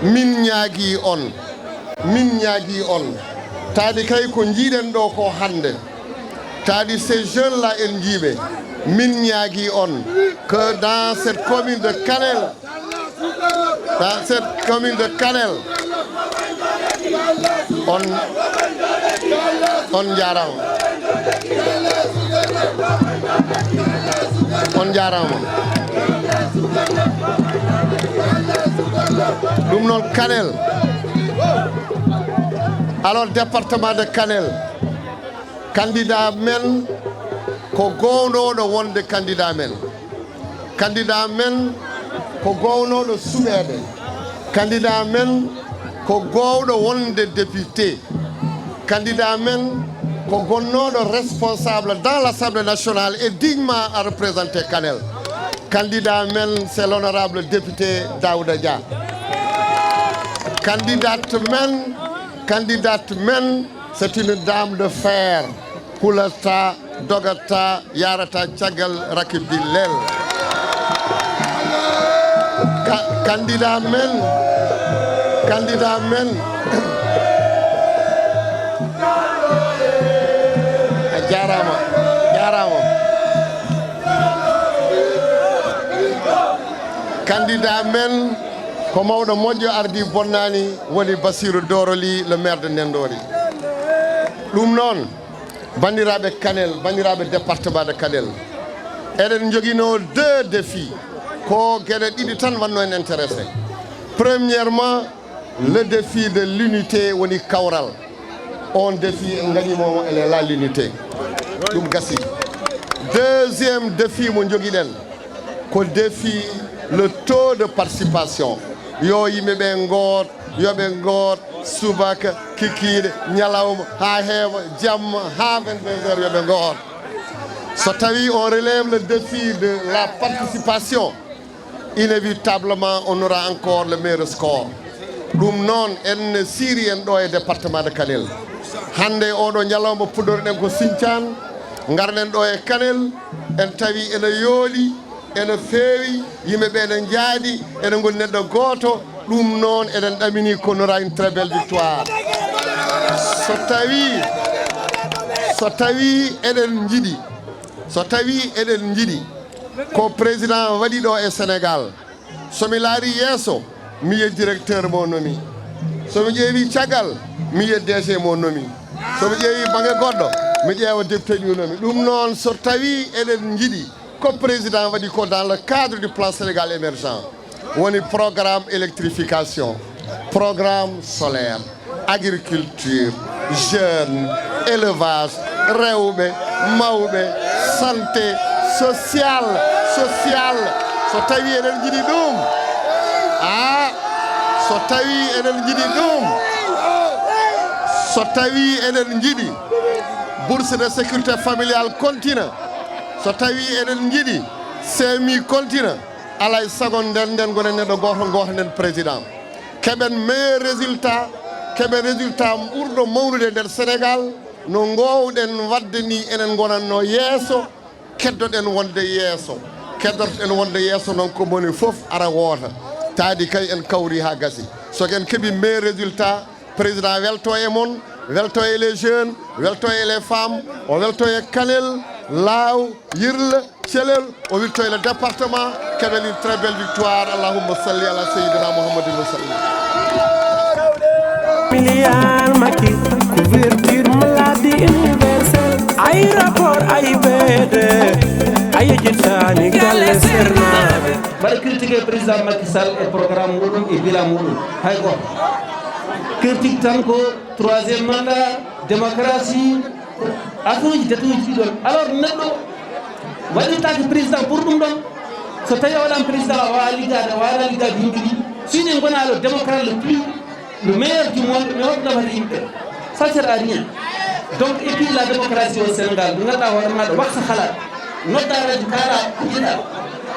Min ñaagii on, min ñaagii on. Taadi kay ko njiiɗen ɗo ko hannde. Taadi ces jeunes-là en njiiɓe. Min ñaagii on que dans cette commune de Kanel, dans cette commune de Kanel, on, on njaaraama. On njaaraama. Ɗum noon, Kanel. Alors, département de Kanel, candidat men ko gownooɗo wonde candidat men. Candidat men ko gownooɗo suɓeede. Candidat men ko goowɗo wonde député. Candidat men ko gonnooɗo responsable dans l'Assemblée nationale et dignement à représenter Kanel. Candidat men, c'est l'honorable député Daouda Dia. Candidate men, candidate men, c'est une dame de fer. Hulata, dogata, yarata caggal Racky Billel. Ka-, candidat men, candidat men. A jaaraama, jaaraama. Candidat men ko mawɗo moƴƴo, ardii bonnaani, woni Bassirou Doro Ly, le maire de Ndenndori. Ɗum noon, banndiraaɓe Kanel, banndiraaɓe département de Kanel, eɗen njoginoo deux défis. Ko geɗe ɗiɗi tan wannoo en intéressé. Premièrement, le défi de l'unité, woni kawral. On défi en ngañiima mo, elle est là, l'unité. Ɗum gasi. Deuxième défi mo njogiɗen ko défi le taux de participation. Yo yimɓe ɓe ngoot, yo ɓe ngoot subaka, kikiiɗe, ñalawma, haa heewa, jamma, haa vingt-deux heures, yo ɓe ngoot. So tawi on relève le défi de la participation, inévitablement, on aura encore le meilleur score. Ɗum noon, en siiri en ɗo e département de Kanel. Hannde oɗo ñalawma puɗɗorɗen ko Sinthiane, ngarɗen ɗo e Kanel, en tawi ene yooɗi, ene feewi, yimɓe ɓe ene njaaɗi, ene ngoni neɗɗo gooto. Ɗum noon, eɗen ɗamini qu'on aura une très belle victoire. So tawi, so tawi eɗen njiɗi, so tawi eɗen njiɗi ko président waɗi ɗo e Sénégal, so mi laari yeeso, mi yiya directeur mo nomi. So mi ƴeewi caggal, mi yiya D G mo nomi. So mi ƴeewi bannge goɗɗo, mi ƴeewa député ɗi o nomi. Ɗum noon, so tawi eɗen njiɗi ko président waɗi ko dans le cadre du plan Sénégal émergent, woni programme électrification, programme solaire, agriculture, jeune, élevage, rewɓe, mawɓe, santé, social, social. So tawi eɗen njiɗi ɗum, ah, so tawi eɗen njiɗi ɗum, so tawi eɗen njiɗi bourse de sécurité familiale continue, so tawi eɗen njiɗi C M I continue, alaa e sago nden, nden ngonen neɗɗo gooto, gooto nden président. Keɓen meilleur résultat, keɓen résultat ɓurɗo mawnude nder Sénégal, no ngoowɗen waɗde ni, enen ngonatno yeeso, keddoɗen wonde yeeso. Keddotoɗen wonde yeeso noon ko moni fof ara woota. Taadi kay en kawri haa gasi. So en keɓi meilleur résultat, président welto e mon, welto e les jeunes, welto e les femmes, o welto e Kanel, Laaw, Yirla, Celel, o witto e le département. Keɓen une très belle victoire. Allahumma salli ala sayyidina Muhammadin wa sallim. Milliard Macky, couverture maladie universelle, aéroport A I B D, a yejjitaani galle sernaaɓe. Mbaɗa critiqué président Macky Sall e programme muɗum e bilan muɗum. Hay gooto. Critique tan ko troisième mandat, démocratie, affaire uji, date uji ɗi ɗon. Alors, neɗɗo waɗirtaake président pour ɗum ɗon. So tawi a waɗaama président, a waawaa liggaade, a waawaa liggaade yimɓe ɗi. Si ɗen ngonaa le démocrate le plus, le meilleur du monde, mais holko nafata yimɓe? Ça sert à rien. Donc, et puis la démocratie au Sénégal, ɓe ngannduɗaa hoore maaɗa, waksa halaat. Nodda radio, kaala ko njiɗɗaa.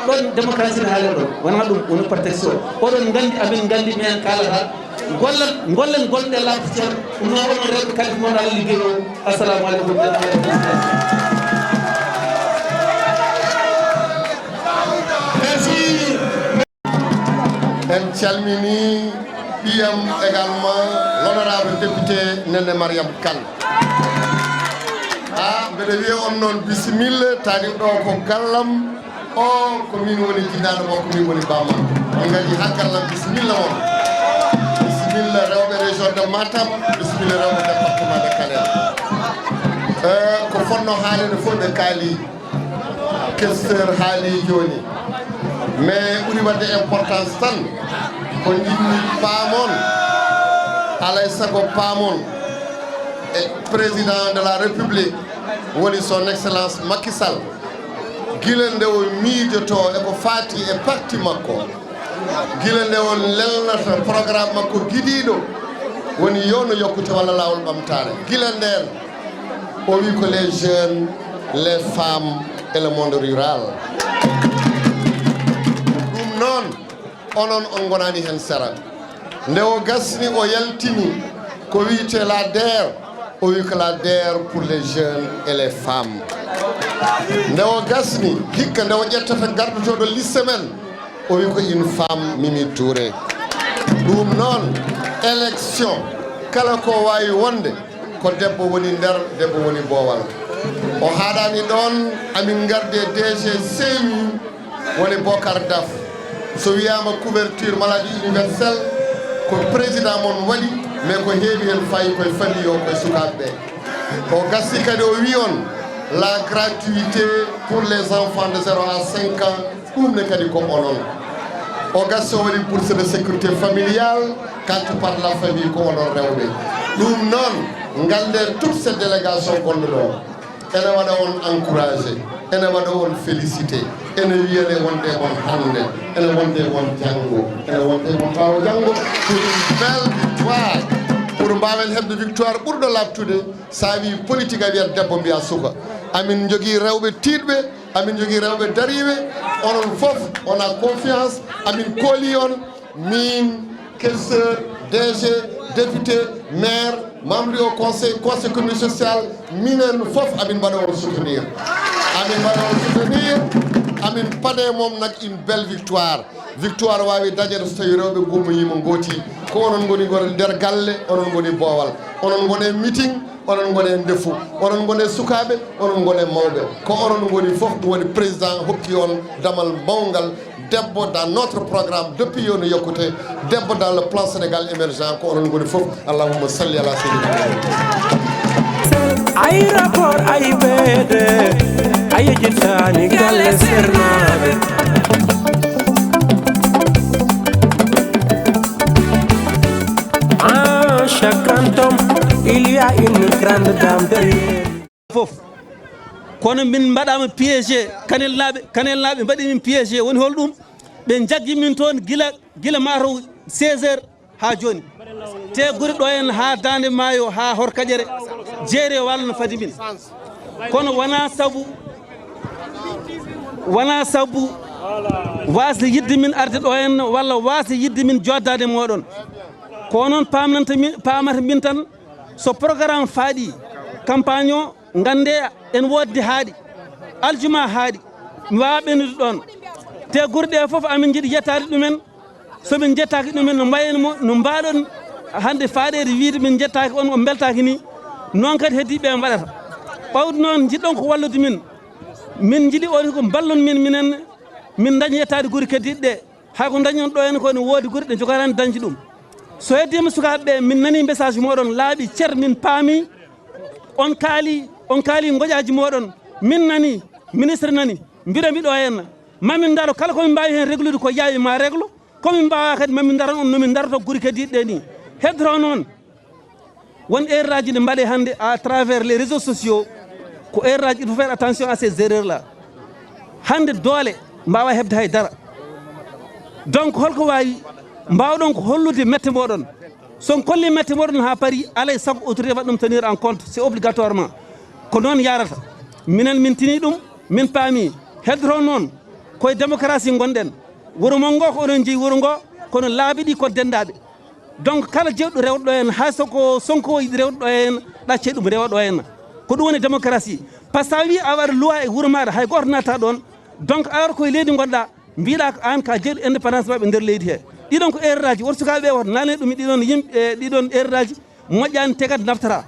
Ɗon démocratie ne haalira ɗon. Wonaa ɗum, woni protection. Oɗon nganndi, amin nganndi, minen kaalata. Gollen, gollen, golɗe laaɓtuɗe. Ɗum noon, onon rewɓe, kadi ko mon Allah liggey o. Assalamu aleykum. Merci. En calmini ɓiyam également, l'honorable député Néné Mariam Kane. Ah, mbeɗa wiya on noon bisimilla, taani ɗo ko gallam, o ko min woni jinaaɗo makko, min woni bammakko. On ngari haa gallam, bisimilla on. Bisimilla rewɓe région de Matam, bisimilla rewɓe département de Kanel. Eh, ko fotno haalede fof ɓe kaali. Questeur haali jooni. Mais ɓuri waɗde importance tan ko njinmi paamon, alay sago paamon e président de la république woni son excellence Macky Sall. Gila nde o miijoto e ko faati e parti makko, gila nde o lelnata programme makko gidiiɗo, woni yo no yokkute walla laawol ɓamtaare. Gila ndeen o wi ko les jeunes, les femmes et le monde rural. Ɗum noon, onon on ngonaani heen sera. Nde o gasni, o yaltini ko wiyetee la der, o wi ko la der pour les jeunes et les femmes. Nde o gasni, hikka nde o ƴettata gardotooɗo liste men, o wi ko une femme, Mimi Touré. Ɗum noon, élection, kala ko waawi wonde, ko debbo woni nder, debbo woni boowal. O haaɗaani ɗoon, amin ngardi e D G C M U, woni Bokar Daf. So wiyaama couverture maladie universelle, ko président mon waɗi, mais ko heewi heen fayi koye famille o, koye sukaaɓe ɓe. O gasi kadi o wi on la gratuité pour les enfants de zéro à cinq ans, ɗum ne kadi ko onon. O gasi o waɗi bourse de sécurité familiale, quand tu parles la famille ko onon rewɓe. Ɗum noon, ngannde toute cette délégation gonɗo ɗo, ene waɗa on encouragé, ene waɗa on félicité, ene wiyane wonde on hannde, ene wonde on janngo, ene wonde on ɓaawo janngo, pour une belle victoire, pour mbaawen heɓde victoire ɓurɗo laaɓtude. Sa wi politique a wiyat debbo mbiya suka. Amin njogii rewɓe tiiɗɓe, amin njogii rewɓe dariiɓe, onon fof on a confiance, amin kooli on, min, questeur, D G, député, maire, membre du haut conseil, conseil économique social, minen fof amin mbaɗa on soutenir. Amin mbaɗa on soutenir, amin paɗe mom nag une belle victoire. Victoire waawi dañeede so tawi rewɓe ngummoyiima ngooti. Ko onon ngoni ngoni nder galle, onon ngoni boowal. Onon ngoni e meeting, onon ngoni e ndefu. Onon ngoni e sukaaɓe, onon ngoni e mawɓe. Ko onon ngoni fof, ɗum waɗi président hokki on damal mawngal. Debbo dans notre programme depuis yo no yokkute. Debbo dans le plan Sénégal émergent, ko onon ngoni fof. Allahumma salli ala sayyidina Muhammad. Aéroport A I B D, a yejjitaani galle sernaaɓe. En chaque grand homme, il y a une grande dame derrière. Fof. Kono min mbaɗaama piégé, Kanelnaaɓe, Kanelnaaɓe mbaɗi min piégé. Woni hol ɗum? Ɓe njaggi min toon gila, gila mataw seize heures haa jooni. Te guri ɗo en haa Daande Maayo, haa Horkaƴere, jeere walla no fadi min. Kono wonaa sabu, wonaa sabu waasde yiɗde min arde ɗo en walla waasde yiɗde min jooɗdaade e mooɗon. Ko onon paamnanta min, paamata min tan, so programme faaɗi, campagne o, nganndee en woodde haaɗi, aljuma haaɗi, mi waawaa ɓennude ɗoon. Te guri ɗe fof amin njiɗi yettaade ɗumen. So min njettaaki ɗumen, no mbayen mo, no mbaaɗon hannde faaɗeede wiyde min njettaaki on, on mbeltaaki ni. Noon kadi heddiiɓe ɓe mbaɗata. Ɓawde noon, njiɗɗon ko wallude min. Min njiɗi on ko mballon min, minen, min ndaña yettaade guri keddiiɗe ɗe. Hay ko ndañon ɗo en ko ene woodi guri ɗe njogataani dañde ɗum. So heddiima sukaaɓe ɓe, min nanii message mooɗon laaɓi cer, min paami. On kaali, on kaali ngoƴaaji mooɗon. Min nanii, ministre nanii. Mbiɗa mi ɗo henna. Ma min ndaro kala ko min mbaawi heen reglude ko yaawi ma reglo. Ko min mbaawaa kadi ma min ndaran on no min ndarata guri keddiiɗe ɗe nii. Heddoto noon, won erreur aji ɗi mbaɗee hannde à travers les réseaux sociaux. Ko erreur aji, il faut faire attention à ces erreurs là. Hannde doole mbaawaa heɓde hay dara. Donc holko waawi, mbaawɗon ko hollude mette mooɗon. So on kolli mette mooɗon haa paari, alaa e sago autorité waɗa ɗum tenir en compte, c'est obligatoirement. Ko noon yaarata. Minen min tinii ɗum, min paamii. Heddoto noon, koye démocratie ngonɗen. Wuro mon ngo ko onon njeyi wuro ngo, kono laabi ɗi ko denndaaɓe. Donc kala jeewɗo rewɗo ɗo en, hay so ko Sonko yiɗi rewde ɗo en, ɗaccee ɗum rewa ɗo en. Ko ɗum woni démocratie. Par ce que sa wi a waɗa loi e wuro maaɗa, hay gooto natta ɗoon. Donc alors koye leydi ngonɗa, mbiɗa ko aan ka jeeɗo indépendance maɓɓe nder leydi he. Ɗiɗon ko erreur aji. Woto sukaaɓe ɓe woto nanne ɗum e ɗiɗon yimɓe, e ɗiɗon erreur aji moƴƴaani tegat naftata.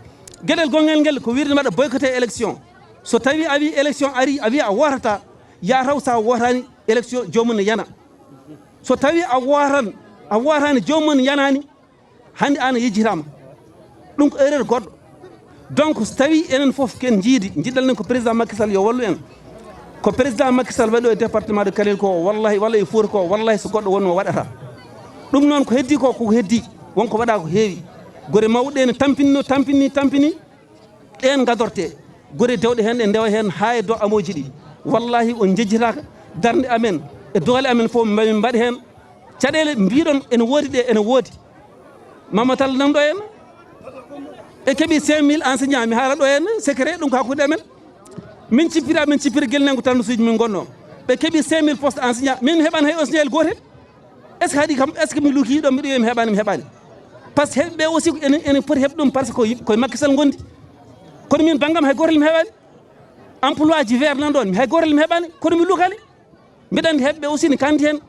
Geɗel gonngel ngel ko wiide mbaɗa boycotté élection. So tawi a wi élection ari, a wi a wootata, ya taw sa wootani élection joomum ne yana. So tawi a wootan, a wootani joomum ne yanaani, hannde aan a yejjitaama. Ɗum ko erreur goɗɗo. Donc so tawi enen fof ken njiidi, njiɗɗal nen ko président Macky Sall yo wallu en. Ko président Macky Sall waɗi ɗo e département de Kanel ko, wallahi, walla e Fouta ko, wallahi, so goɗɗo wonno waɗata. Ɗum noon ko heddi ko, ko heddi. Wonko waɗa ko heewi. Gure mawɗe ne tampinno, tampini, tampini. Ɗeen gadorte. Gure dewɗe heen, ɗe ndewa heen haa e do amooji ɗi. Wallahi, on njejjitaaka darnde amen e doole amen fof, min mbaɗi heen. Caɗeele mbiɗon ene woodi ɗe, ene woodi. Mamatal nan ɗo heen. Ɓe keɓi cinq mille enseignants, mi haala ɗo heen secret, ɗum ko hakkunde amen. Min cippira, min cippira gelnango tan no suuji min ngonno. Ɓe keɓi cinq mille postes enseignants, min mi heɓani hay enseignant gootel. Est-ce que haɗi kam, est-ce que mi luki ɗo, mbiɗo wiya mi heɓani, mi heɓani? Par ce que heɓɓe aussi ko ene, ene poti heɓde ɗum, par ce que ko yim-, koye Macky Sall ngondi. Kono min banngam hay gootel mi heɓani. Emploi ji vert nan ɗon, mi hay gootel mi heɓani. Kono mi lukani. Mbiɗa anndi heɓɓe aussi ne kandi heen.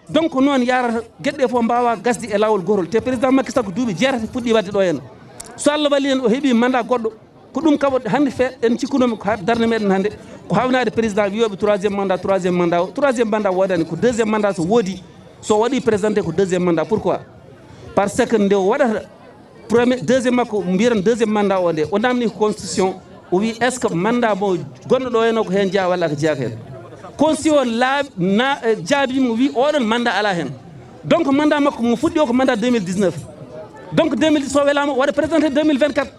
Donc noon yarata, geɗe ɗe fof mbaawa gasde e laawol gootol. Te président Macky Sall ko duuɓi jeetati fuɗɗi waɗde ɗo heen. So Allah walli en, o heɓi mandat goɗɗo. Ko ɗum kaɓo hannde fe-, en cikkunoomi ko ha-, darnde meɗen hannde. Ko hawnaade président wiyooɓe troisième mandat, troisième mandat o. Troisième mandat woodani, ko deuxième mandat so woodi. So waɗi présenté ko deuxième mandat. Pourquoi? Par ce que nde o waɗata premier, deuxième makko, mbiyaten deuxième mandat o nde, o namni ko constitution, o wi est-ce que mandat mo gonɗo ɗo heen o ko heen jeyaa walla ko jeyaaka heen? Constitution o laa-, na-, eh, jaabii mo, wi oɗon mandat alaa heen. Donc mandat makko mo fuɗɗi o ko mandat deux mille dix-neuf. Donc deux mille dix so welaama o waɗa présenté deux mille vingt-quatre.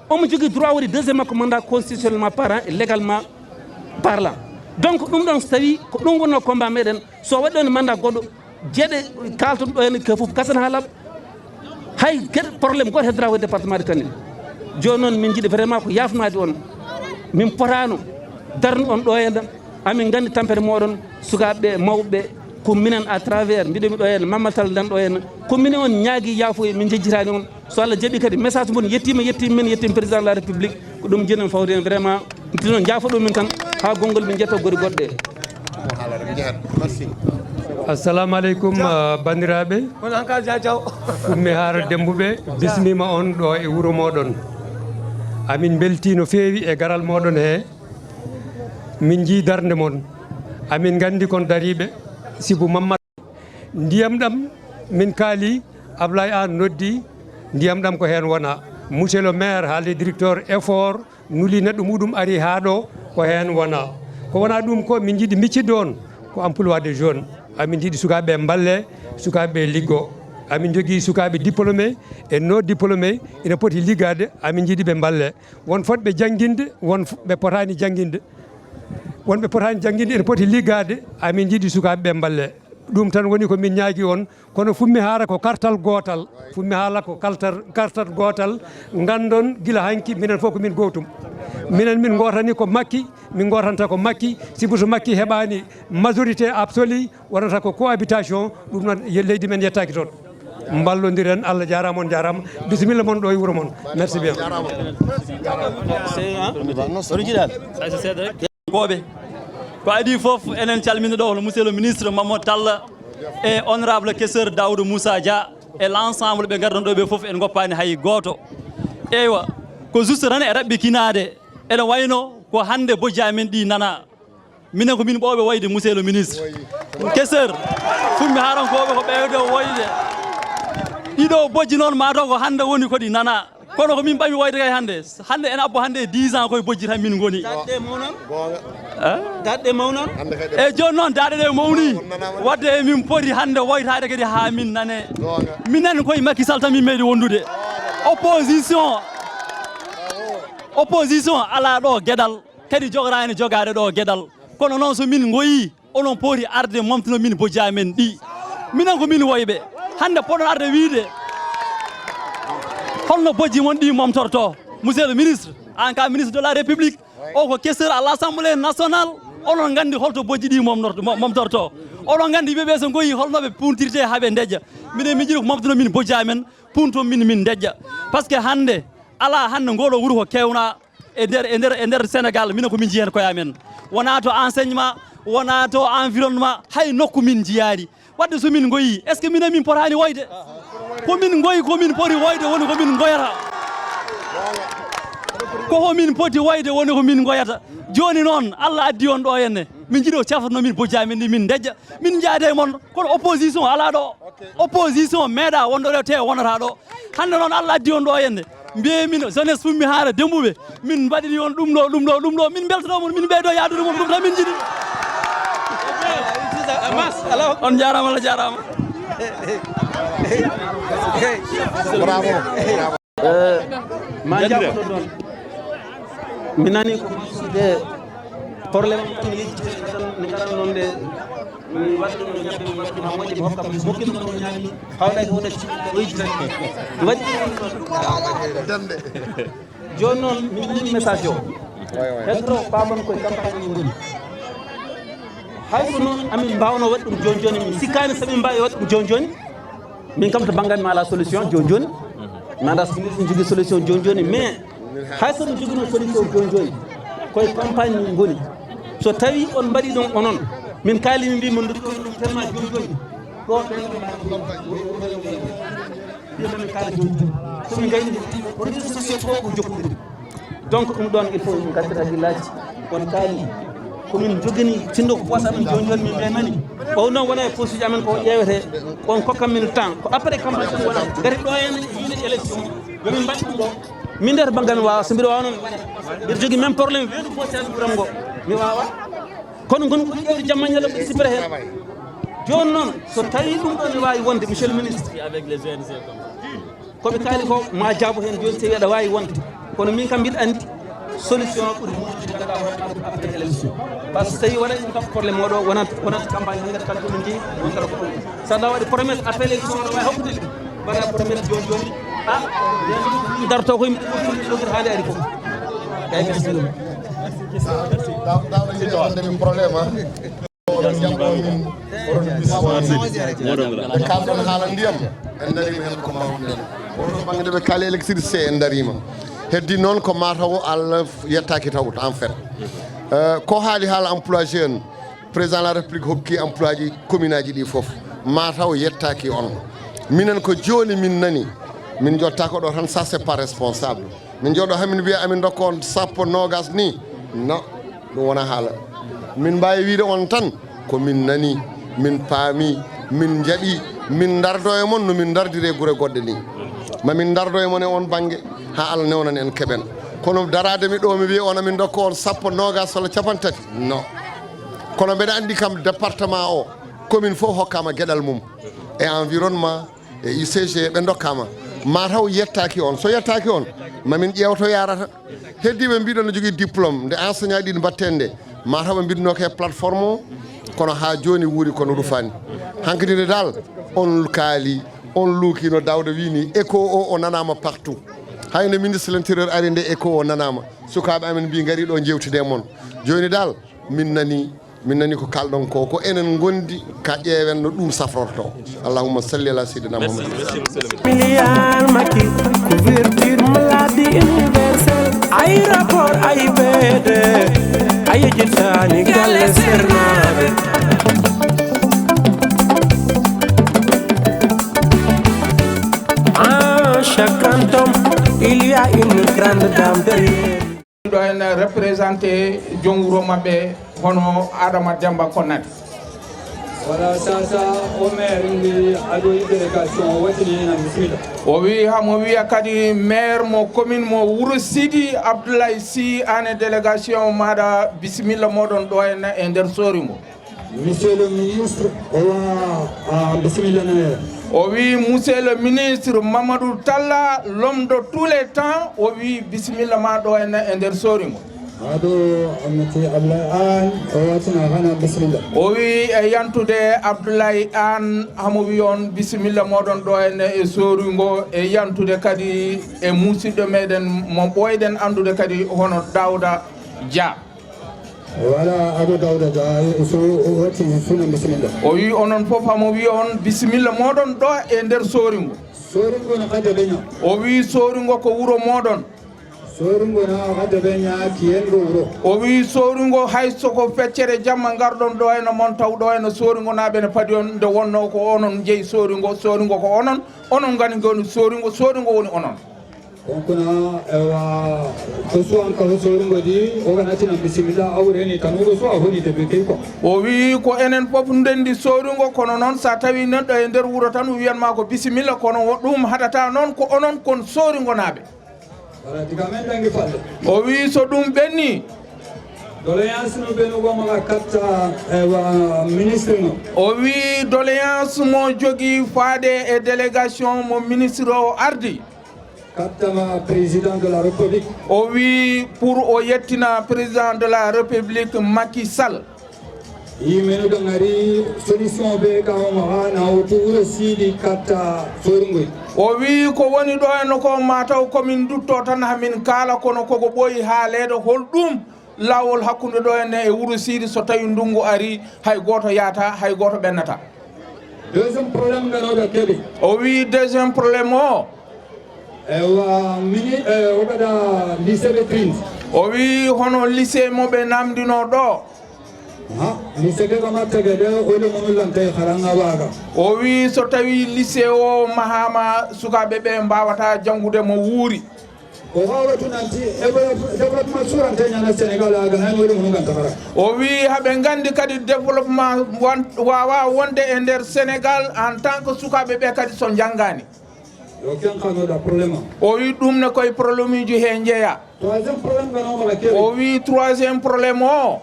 Omo jogii droit waɗi deuxième makko mandat constitutionnellement parlant et légalement parlant. Donc ɗum ɗon so tawii ko ɗum wonnoo combat meɗen, so waɗi ɗon mandat goɗɗo, jeeɗe kaalton ɗo heen ke fof gasana haa laaɓa. Hay geɗe problème gooto heddora ko département de Kanel. Jooni noon min njiɗi vraiment ko yaafnaade on. Min potaano darnude on ɗo heen. Amin nganndi tampere mooɗon, sukaaɓe ɓe, mawɓe ɓe, ko minen à travers, mbiɗo mi ɗo heen, Mamma Tall nan ɗo heen. Ko minen on ñaagi yaafuya, min njejjitaani on. So Allah jaɓi kadi message mon yettiima, yettiima min, yettiima président de la République. Ko ɗum jenen fawde heen vraiment. Tino jaafo ɗum min tan haa gonngol min njetta gori goɗɗe. Merci. Assalamu aleykum, ah, banndiraaɓe. Ummi Haara Dembuɓe, bismiima on ɗo e wuro mooɗon. Amin mbeltii no feewi e garal mooɗon he. Min njii darnde mon. Amin nganndi kon dariiɓe, sibu Mamma. Ndiyam ɗam min kaali, Ablaye Anne noddi, ndiyam ɗam ko heen wona. Monsieur le maire haalde directeur effort, nuli neɗɗo muɗum ari haa ɗo, ko heen wona. Ko wona ɗum ko min njiɗi miccitde on, ko emploi des jeunes. Amin njiɗi sukaaɓe ɓe mballe, sukaaɓe ɓe liggo. Amin njogii sukaaɓe diplômé e non diplômé, ina poti liggaade, amin njiɗi ɓe mballe. Won fotɓe jannginde, won f-, ɓe potaani jannginde. Won ɓe potaani jannginde, ina poti liggaade, amin njiɗi sukaaɓe ɓe mballe. Ɗum tan woni ko min ñaagi on, kono Fummi Haara ko kartal gootal. Fummi Haara ko kaltar-, kartal gootal. Nganndon gila hanki, minen fof ko min gootum. Minen min ngootani ko Makki, min ngootanta ko Makki. Sibu so Makki heɓaani majorité absolue, wonata ko cohabitation, ɗum noon ye-, leydi men yettaaki toon. Mballondiren, Allah jaaraama, on jaaraama. Bisimilla mon ɗo e wuro mon. Merci bien. Koɓe. Ko adii fof, enen calmina ɗo hono monsieur le ministre Mamadou Tall e honorable questeur Daouda Moussa Dia e l'ensemble ɓe ngardon ɗo ɓe fof en ngoppaani hay gooto. Eywa, ko juste tan e raɓɓikinaade, ene wayno ko hannde bojji amen ɗi nana. Minen ko min ɓooɓe woyde, monsieur le ministre. Questeur, Fummi Haarankooɓe ko ɓeewde woyde. Ɗiɗo bojji noon, maa taw ko hannde woni ko ɗi nana. Kono ko min ɓami woyde kay hannde. Hannde ene abbo hannde e dix ans koye bojji tan min ngoni. Daɗɗe mawnan? Eh? Daɗɗe mawnan? E jooni noon, daɗɗe ɗe mawni. Wadde emin poti hannde woytaade kadi haa min nane. Minen koye Macky Sall tan min meeɗi wondude. Opposition. Opposition alaa ɗo geɗal. Kadi jogoraani jogaade ɗo geɗal. Kono noon so min ngoyii, onon poti arde momtano min bojji amen ɗi. Minen ko min woyɓe. Hannde poɗon arde wiide holno bojji mon ɗi momtorto. Monsieur le ministre, en cas ministre de la République, o ko questeur à l'Assemblée nationale, onon nganndi holto bojji ɗi momnorto-, mo-, momtorto. Onon nganndi yimɓe ɓe so ngoyii holno ɓe puntirte haa ɓe ndejja. Minen min njiɗi ko momtano min bojji amen, punto min, min ndejja. Par ce que hannde, alaa hannde ngoo ɗo wuro ko keewna. E nder, e nder, e nder Sénégal, minen ko min njiyi heen koye amen. Wonaa to enseignement, wonaa to environnement, hay nokku min njiyaani. Wadde so min ngoyii, est-ce que minen min potaani woyde? Ko min ngoyi, ko min poti woyde, woni ko min ngoyata. Ko ko min poti woyde, woni ko min ngoyata. Jooni noon, Allah addi on ɗo henne. Min njiɗi o cafrano min bojji amen ɗi min ndejja. Min njaade e mon, kono opposition alaa ɗo. Opposition meeɗa wonde ɗo te wonata ɗo. Hannde noon Allah addi on ɗo henne. Mbiye min jeunesse fummi haara dembuɓe, min mbaɗini on ɗum ɗo, ɗum ɗo, ɗum ɗo, min beltoto mon, min ɓeydo yaadude mon, ɗum tan min jiɗi. On jarama, Allah jarama. Bravo. Eh, ma jabboɗo ɗon. Mi nani ko masude problème tan yejjitee tan ne karan noon de. Mi waɗi ɗum ñande, mi waɗi ɗum ha moƴƴi, mi hokka mi mokkino ɗum ñaami. Hawɗa ko wona ci o yejjitani. Mi waɗi ɗum ɗum. Joni noon min nani message o. Hetto paamon koye campagne woni. Hay so noon amin mbawno waɗ ɗum joni joni, min sikkani so min mbawi waɗ ɗum joni joni. Min kam to banggal mi ala solution joni joni. Mi anda so min jogui solution joni joni, mais hay so min jogui solution joni joni, koye campagne min goni. So tawi on mbaɗi ɗum onon, min kaali min mbi min dokki on ɗum tellement joni joni. Ɗo ɓen mbiya min kaala joni joni. So min gayni réseaux sociaux fof ko jokkude. Donc ɗum ɗon il faut min gaddata hakkillaaji. On kaali ko min jogini sinno ko poche amen joni joni min memani. O noon wona e poche uji amen ko ƴeewete. On kokka min temps ko après campagne tan wona. Gari ɗo en yiide élection. Yo min mbaɗ ɗum ɗo. Min nder banggal mi wawa so mbiɗo wawno mi waɗa. Mbiɗo jogui même problème weedu poche aji ɓuram ngo. Mi wawa. Kono ngon ko ƴeewde jamma ñalla ko sipere hen. Joni noon so tawi ɗum ɗo ne wawi wonde monsieur le ministre. Koɓe kaali ko ma jaabo hen joni tawi aɗa wawi wonde. Kono min kam mbiɗa andi solution ɓuri moƴƴude ganduɗa hoore ma après élection. Par ce que tawi waɗa ɗum kam problème oɗo wonat wonat campagne hankkadi kalko min jeeyi wonata ko ɗum. Sa da waɗi promesse après élection aɗa wawi hokkude ɗum. Mbaɗa promesse joni joni. A darto koye miɗo ɗogir haade ari fof. Kay merci. Dawɗo yiɗi wonde min problème a. Oɗon jaɓɓo min oɗon bismoɗon. Ɓe kalɗon haala ndiyam en darima hen ko mawɗen. Oɗo banggue nde ɓe kaali électricité en darima. Heddi noon ko mataw Allah yettaki tawto en fait. Ko haali haala emploi jeune, président de la république hokki emploi ji commune aji ɗi foof. Mataw yettaki on. Minen ko joni min nani. Min jotta ko ɗo tan, ça c'est pas responsable. Min jooɗo hamin mbiya amin dokka on sappo nogas ni. Non, ɗum wona haala. Min mbawi wiide on tan ko min nani, min paami, min jaɓi, min dardo e mon no min dardire gure goɗɗe ni. Ma min dardo e mon e on banggue ha Allah newnan en keɓen. Kono darade mi ɗo mi wiya on amin dokka on sappo nogas walla capanɗe tati, non. Kono mbeɗa andi kam département o, commune fof hokkama gueɗal mum e environnement e U C G ɓe dokkama. Mataw yettaki on, so yettaki on mamin ƴeew to yarata. Heddiɓe mbiɗon ne jogui diplôme nde enseignant ɗin mbatten nde, mataw ɓe mbinno ke plateforme o. Kono ha joni wuuri kono rufani. Hankadi nde dal on kaali, on luukino, Dawda wini écho o o nanama partout. Hayno ministre l'intérieur ari nde écho o nanama. Sukaɓe amen mbi gari ɗo jewtide mon. Joni dal min nani. Min nani ko kalɗon ko, ko enen gondi ka ƴeewen no ɗum safrorto. Allahumma salli ala sayyidina Muhammad. Milliard Macky, couverture maladie universelle, aéroport A I B D, a yejjitani galle sernaɓe. En chaque canton, il y a une grande dame derrière. Ɗo en représenté joom wuro maɓɓe hono Adama Demba Konnate. Voilà, sasa o maire ndi aɗo e délégation o wattini ena bisimilla. O wi hamo wiya kadi maire mo commune mo Wuro Sidi Abdoulaye Sy, an e délégation maɗa bisimilla moɗon ɗo en e nder sori ngo. Monsieur le ministre, owa a bisimilla no. O wi monsieur le ministre Mamadou Talla, l'homme de tous les temps, o wi bisimilla ma ɗo en e nder sori ngo. Aɗo amnati Ablaye An o watina hana bisimilla. O wi e yantude Abdoulaye An hamo wi on bisimilla moɗon ɗo en e sori ngo, e yantude kadi e musidɗo meɗen mo ɓoyɗen andude kadi hono Dawda Dia. Wala Abu Dawda ga so wati suna bisimilla. O wi onon fof hamo wi on bisimilla moɗon ɗo e nder soringo. Soringo no kadda benya. O wi soringo ko wuro moɗon. Soringo na kadda benya kiyen go wuro. O wi soringo hay soko feccere jamma ngarɗon ɗo eno mon taw ɗo eno soringo naɓe ne padi on nde wonno ko onon jeyi soringo, soringo ko onon, onon gani goni soringo, soringo woni onon. Konkuna ewa ko suwan ka sori ngodi o kana tina bisimilla awreni kanu ko suwa honi de bikiko. O wi ko enen fof ndendi soringo kono noon sa tawi neɗɗo e nder wuro tan wiyan ma ko bisimilla kono ɗum haɗata noon ko onon kon soringo naɓe. Praticamente anche fatto. O wi so ɗum ɓenni. Doléance no ɓe no goma ka katta, eh, wa ministre no. O wi doléance mo jogi faade e délégation mo ministre o ardi. Katta ma président de la République. O wi pour o yettina président de la République Macky Sall. Yimɓe no ɗo ngari solution ɓe ka o maxa na o tuura siidi katta soringoy. O wi ko woni ɗo en ko mataw komin dutto tan hamin kaala kono koko ɓooyi haaleede hol ɗum laawol hakkunde ɗo en e wuro siidi so tawi ndungu ari hay gooto yaata hay gooto ɓennata. Deuxième problème ngano ɗo keɓi. O wi deuxième problème o. Ewa mini, eh, o kadi lycée ɓe trin. O wi hono lycée mo ɓe namdino ɗo. Ha, lycée ke kama tege de o le munu lante haranga waga. O wi so tawi lycée o mahama sukaɓe ɓe mbawata jangude mo wuuri. O wawa tunanti e développement surante ñana Sénégal aga hen o le munu ganta bara. O wi haɓe gandi kadi développement wan- wawa wonde e nder Sénégal en tant que sukaɓe ɓe kadi so jangani. Yo ken kano da problème. O wi ɗum ne koye problème uji he jeeya. Troisième problème ngano mala keɓi. O wi troisième problème o.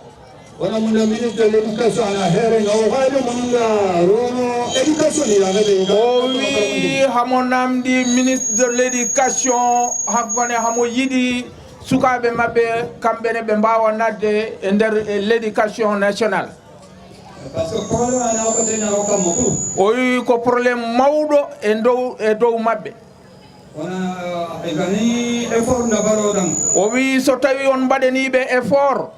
Wona mun da ministre de l'éducation ana here no wali mun da rono éducation ya gabe. O wi hamo namdi ministre de l'éducation hakkone hamo yiɗi sukaɓe maɓɓe kamɓe ne ɓe mbawa nadde e nder e l'éducation nationale. Parce que problème ana ko tena o kammo ɓuru. O wi ko problème mawɗo e dow e dow maɓɓe. Wona e gani effort na baroɗan. O wi so tawi on mbaɗaniɓe effort.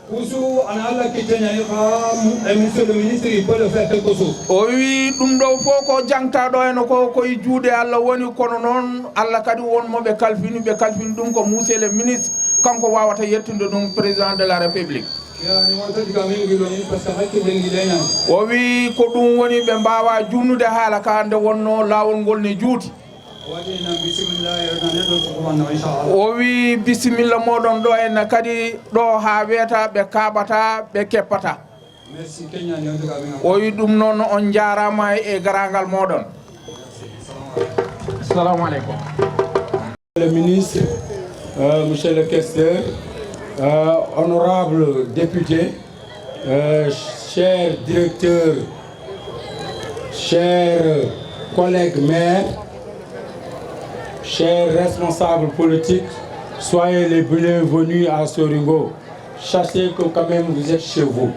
Kusu ana Allah kittena e xa mu- e monsieur le ministre il peut le faire quelque chose. O wi ɗum ɗo fof ko jangtaɗo en ko koye juuɗe Allah woni kono noon Allah kadi won mo ɓe kalfini ɓe kalfini ɗum ko monsieur le ministre kanko wawata yettude ɗum président de la république. Yani wonta diga min gilo ni parce que hakkille ngile ñan. O wi ko ɗum woni ɓe mbawa jumnude haala ka nde wonno laawol ngol ne juuti. Waɗi nan bisimillahi, nan neɗɗo ko wanno, inchallah. O wi bisimilla moɗon ɗo en kadi ɗo ha weeta ɓe kaɓata ɓe keppata. Merci, Kenya, ni on diga min. O wi ɗum noon on jarama e garangal moɗon. Assalamu alaikum. Le ministre, euh, monsieur le questeur, euh, honorable député, euh, cher directeur, chers collègues maires, chers responsables politiques, soyez les bienvenus à Soringo. Sachez que quand même vous êtes chez vous.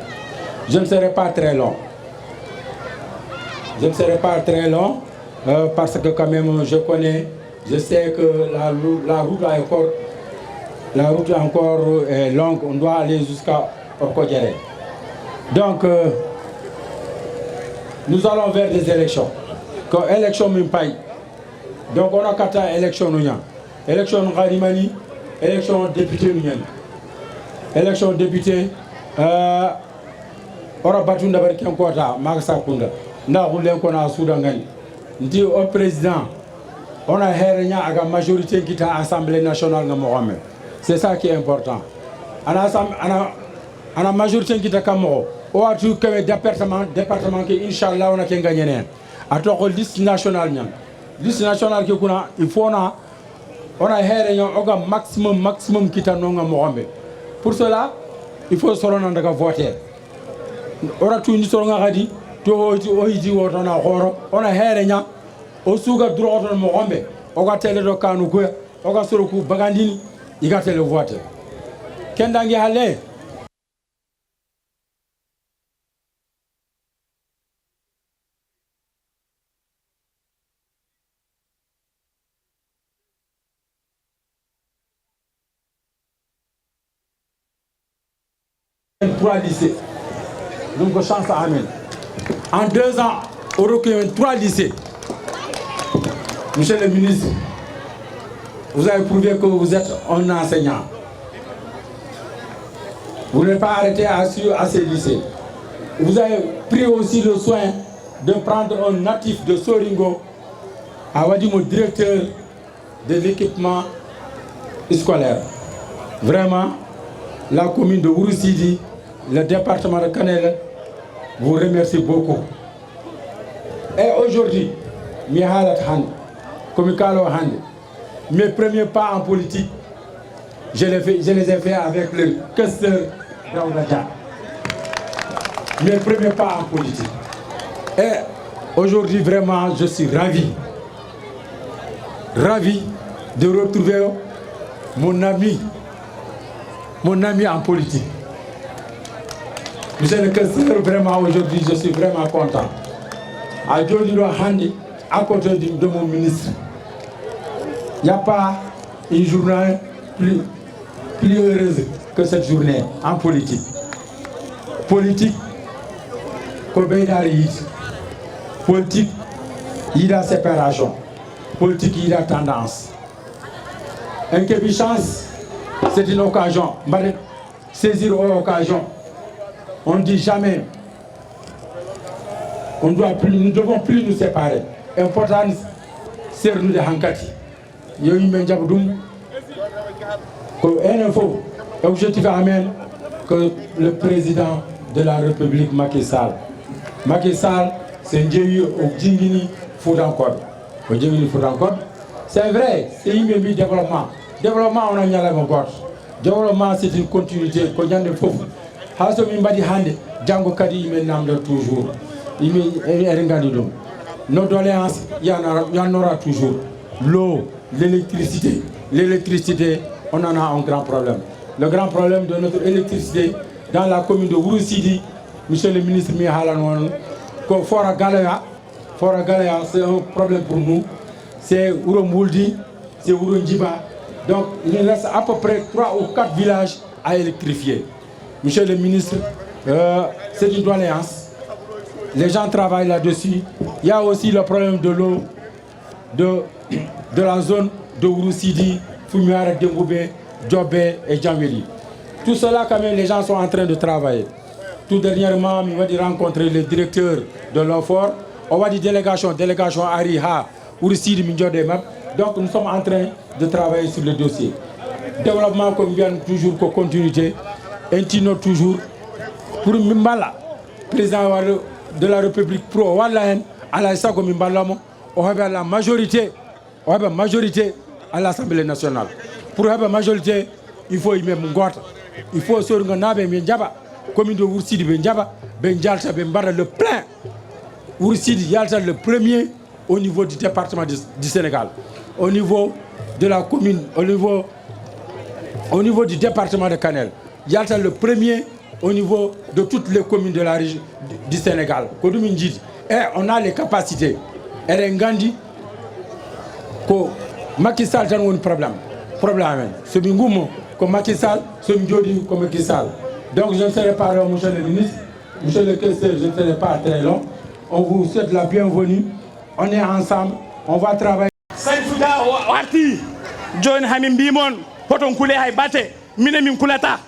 Je ne serai pas très long. Je ne serai pas très long, euh, parce que quand même je connais, je sais que la, lou- la route est encore, la route est encore euh, longue. On doit aller jusqu'à Orkodjere. Donc, euh, nous allons vers des élections. Ko élection min payi. Donc, on a quatre élections, nous, élection Ngarimani, élection député, nous, élection député, euh, ora batunda bari ken kota, Maka Sakunda. Nda hulen kona suda ngani. Ndi o président, on a herenya aga majorité kita assemblée nationale nga Mohamed. C'est ça qui est important. Ana, assemb- ana, ana majorité kita kamo. O atu kewe département, département ke, inchallah, on a ken gagné. A toxo liste nationale ñan. Liste nationale ke kuna, il faut na, on a here ñan, oga maximum, maximum kita nonga moxombe. Pour cela, il faut solo nan daga voter. Ora tu ni solo nga kadi, to o hiti, o hiti woto na xoro, on a here ñan, o suga droxoto moxombe, oga tele do kanu kuya, oga solo ku bagandini, iga tele voter. Kendangi hale. Trois lycées. Donc, chance, amen. En deux ans, on a trois lycées. Monsieur le ministre, vous avez prouvé que vous êtes un enseignant. Vous n'êtes pas arrêté à, à ces lycées. Vous avez pris aussi le soin de prendre un natif de Soringo, a waɗi mo directeur de l'équipement scolaire. Vraiment, la commune de Ourossidi, le département de Kanel vous remercie beaucoup. Et aujourd'hui, mi haalat hannde, ko mi kaalo hannde, Mes premiers pas en politique, je les, fais- je les ai fait avec le questeur Daouda Dia. Mes premiers pas en politique. Et aujourd'hui, vraiment, je suis ravi. Ravi de retrouver mon ami, mon ami en politique. Monsieur le questeur, vraiment, aujourd'hui, je suis vraiment content. A jooɗiiɗo hannde à côté de, de mon ministre. Il n'y a pas une journée plus, plus heureuse que cette journée en politique. Politique, ko ɓeydaare yiide. Politique, yiɗa séparation. Politique, yiɗa tendance. En keɓi chance, c'est une occasion. Mbaɗen saisir o occasion. On ne dit jamais, on doit plus, nous devons plus nous séparer. Important sernude hankadi. Yo yimɓe jaɓa ɗum. Ko enen fof, objectif amen ko le président de la République, Macky Sall. Macky Sall, so jeewi o jingini Fuutankooɓe. O jingini Fuutankooɓe. C'est vrai, so yimɓe mbi développement. Développement wona ñalawma gooto. Développement, c'est une continuité, ko ñande fof. Haa so min mbaɗi hannde, janngo kadi yimɓe namda toujours. Yimɓe, eɗen nganndi ɗum. Nos doléances, il y en aura, il y en aura toujours. L'eau, l'électricité. L'électricité, on en a un grand problème. Le grand problème de notre électricité dans la commune de Wuro Sidi, monsieur le ministre, mi haalano on, ko Fora Galoya. Fora Galoya, c'est un problème pour nous. C'est Wuro Mbuldi, c'est Wuro Njiba. Donc, il nous reste à peu près trois ou quatre villages à électrifier. Monsieur le ministre, euh, c'est une doléance. Les gens travaillent là-dessus. Il y a aussi le problème de l'eau de, de la zone de Wuro Sidi, Fumiara, Dengoubé, Djobé et Djanveli. Tout cela, quand même, les gens sont en train de travailler. Tout dernièrement, mi waɗi rencontrer le directeur de l'OFOR. O waɗi délégation, délégation ari ha Wuro Sidi, min jooɗe maɓɓe. Donc, nous sommes en train de travailler sur le dossier. Développement, ko mbiyan toujours ko continuité. En tinno toujours pour min mballa président de la République pour o walla en. Alaa e sago min mballa mo, o heɓa la majorité, o heɓa majorité à l'Assemblée nationale. Pour heɓa majorité, il faut yimɓe mo goota. Il faut Soringo naaɓe ɓe njaɓa, commune de Wuro Sidi ɓe njaɓa, ɓe njalta, ɓe mbaɗa le plein. Wuro Sidi yalta le premier au niveau du département du, du Sénégal, au niveau de la commune, au niveau, au niveau du département de Kanel, yalta le premier au niveau de toutes les communes de la région du, du Sénégal. Ko ɗum min njiɗi. Et on a les capacités. Eɗen nganndi ko Macky Sall tan woni problème. Problème amen. So min ngummo ko Macky Sall, so min jooɗi ko Macky Sall. Donc je ne serai pas long, monsieur le ministre, monsieur le questeur, je ne serai pas très long. On vous souhaite la bienvenue. On est ensemble. On va travailler. Sayfu Dia o arti. Jooni hamin mbii mon, hoton kule hay bate. Minen min kulata.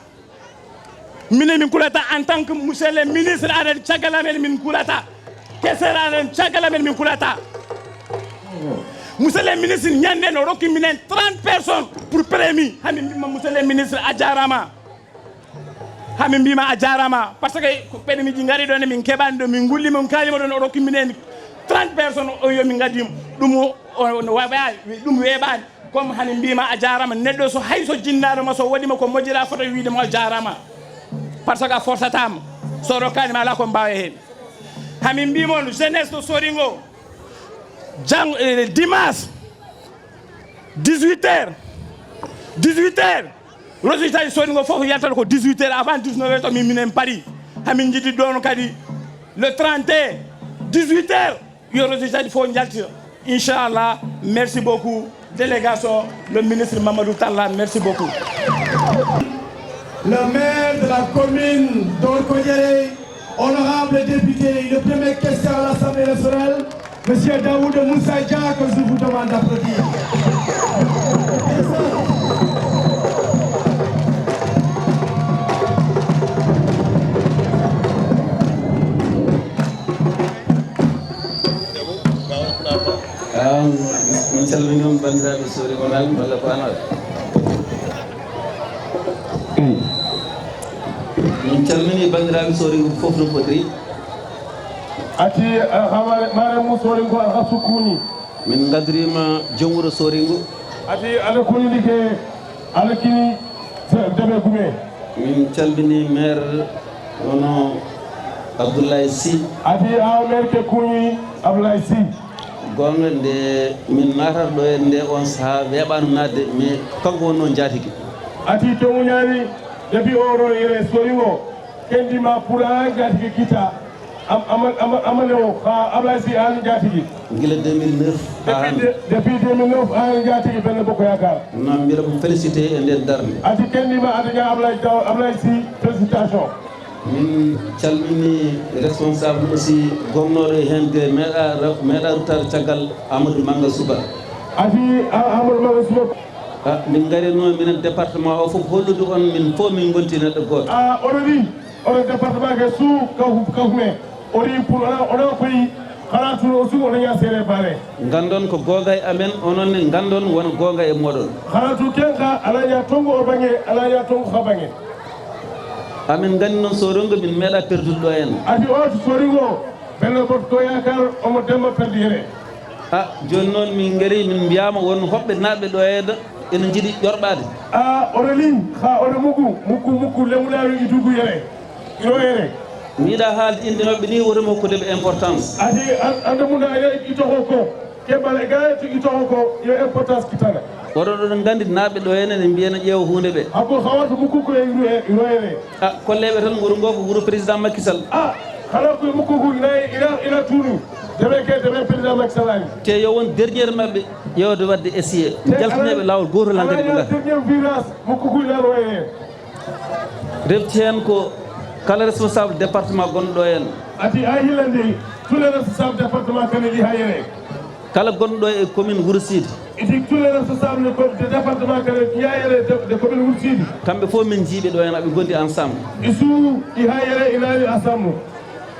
Minen min kulata en tant que monsieur le ministre, aɗen caggal amen min kulata. Questeur, aɗen caggal amen min kulata. Monsieur le ministre, ñande no rokki minen trente personnes pour prémi. Hamin mbima monsieur le ministre a jarama. Hamin mbima a jarama. Parce que ko prémi ji ngari ɗon e min keɓani ɗo, min ngulli, min kalima ɗon, o rokki minen trente personnes, o yo min ngadi ɗum, o, o, no waɓa, ɗum weɓani. Comme hani mbima a jarama, neɗɗo so hay so jinnaɗo ma, so waɗima ko moƴƴira, foto wiide mo a jarama. Parce que a forçatama. So rokkani ma ala ko mbawa hen. Hamin mbimon jeunesse to Soringo, jang, eh, dimanche, dix-huit heures, dix-huit heures, résultat ji Soringo fof yaltata ko dix-huit heures, avant dix-neuf heures to min, minen paari. Hamin jiɗi ɗon kadi le trente et un, dix-huit heures, yo résultat ji fof njaltira. Inchallah, merci beaucoup. Délégation, le ministre Mamadou Talla, merci beaucoup. Le maire de la commune d'Orkodiéré, honorable député, le premier questeur à l'Assemblée nationale, monsieur Daoud Moussa Dia, que je vous demande d'applaudir. Ah, min calmini on, banndiraaɓe Soringo naaɓe, walla ko an waɗi? Min calmini banndiraaɓe Soringo fof no fotiri. Ati, ah, hamare, mare mu Soringo, ah, sukuni. Min ngadriima joom wuro Soringo. Ati ala kunini ke, ala kini debe gume. Min calmini maire wono Abdoulaye Sy. Ati a maire ke kuni Abdoulaye Sy. Gonga nde min natar ɗo e nde on saha weɓano nadde, mais kanko wonno jatigi. Ati to muñani depuis o ro yere soyugo. Kendi ma pour an jatigi kita. Am- ama- ama- amane o ha Ablaye Sy an jatigi. Gila deux mille neuf. Depuis de- depuis deux mille neuf an jatigi belle boko yakar. Non, mbiɗa mo félicité e nden darnde. Ati kendi ma ata ña Ablaye Daw- Ablaye Sy, félicitation. Min calmini responsable aussi gomnoɗo e hen de meeɗa ra- meeɗa ruttade caggal Amadou Manga Suba. Ati a- Amadou Manga Suba. Ah, min ngarino minen département o fof hollude on min fof min ngonti neɗɗo gooto. Ah, oɗo ri oɗo département ke su kafu kafume. O ri pour ona ona koyi xalaatu o su oɗo ña seere baale. Ngandon ko googa e amen, onon ne ngandon wona googa e moɗon. Xalaatu kenka ala ña tongo o bange ala ña tongo xa bange. Amin ngandi noon sorongo min meeɗa perdude ɗo en. Ati o to soringo belle bot ko yakar omo demba perdire. Ah, jooni noon min ngari min mbiyaama won hoɓɓe naatɓe ɗo e ene njiɗi ƴorɓaade. Ah, oɗo li ha oɗo mugu mugu mugu lemulawi itugu yere iro yere. Miɗa haalde inde maɓɓe ni woto mi hokkude ɓe importance. Ati an- anda munda yo itoho ko keɓal e gaya to itoho ko yo importance kitana. Oɗo ɗon nganndi naatɓe ɗo ene ne mbiyana ƴeewa huunde ɓe. Hakko hawata mugu ko e iro yere. Ah, kolleeɓe tan wuro ngo ko wuro président Macky Sall. Ah, kala ko e mukko ko ina ina ina tuunu. Debe ke debe président Macky Sall ani. Te yo won dernier maɓɓe ƴeewde waɗde essayé. Jaltineeɓe laawol gootol hankkadi ɓe ngara. Dernier virage mukko ko ina ro e. Refti heen ko kala responsable département gonɗo ɗo heen. Ati a hillande tous les responsables département kane li ha yere. Kala gonɗo e commune Wuro Siidi. Iti tous les responsables de, de département kadi ñaayere de, de commune Wuro Siidi. Kamɓe fof min njiiɓe ɗo heen aɓe ngondi ensemble. Isu i ha yere inaani ensemble.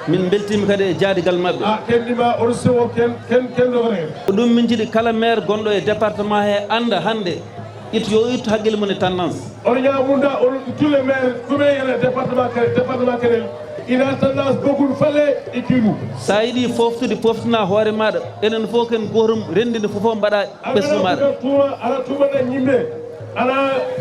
Min mbeltiima kadi e jaadigal maɓɓe. A kendi ma oɗo sewo ken ken ken dogre. Ko ɗum min njiɗi kala maire gonɗo e département he annda hannde it yo it hakkille mum e tendance. Oɗo ñaamunda oɗo tous les maires ɗume ene département kene département kene ina tendance bogul fale e kilu. Sa yiɗi foftude poftina hoore maɗa enen fof ken gotum renndinde fof mbaɗa ɓesgu maɗa. Tuuma ala tuuma ɗa ñimɓe ala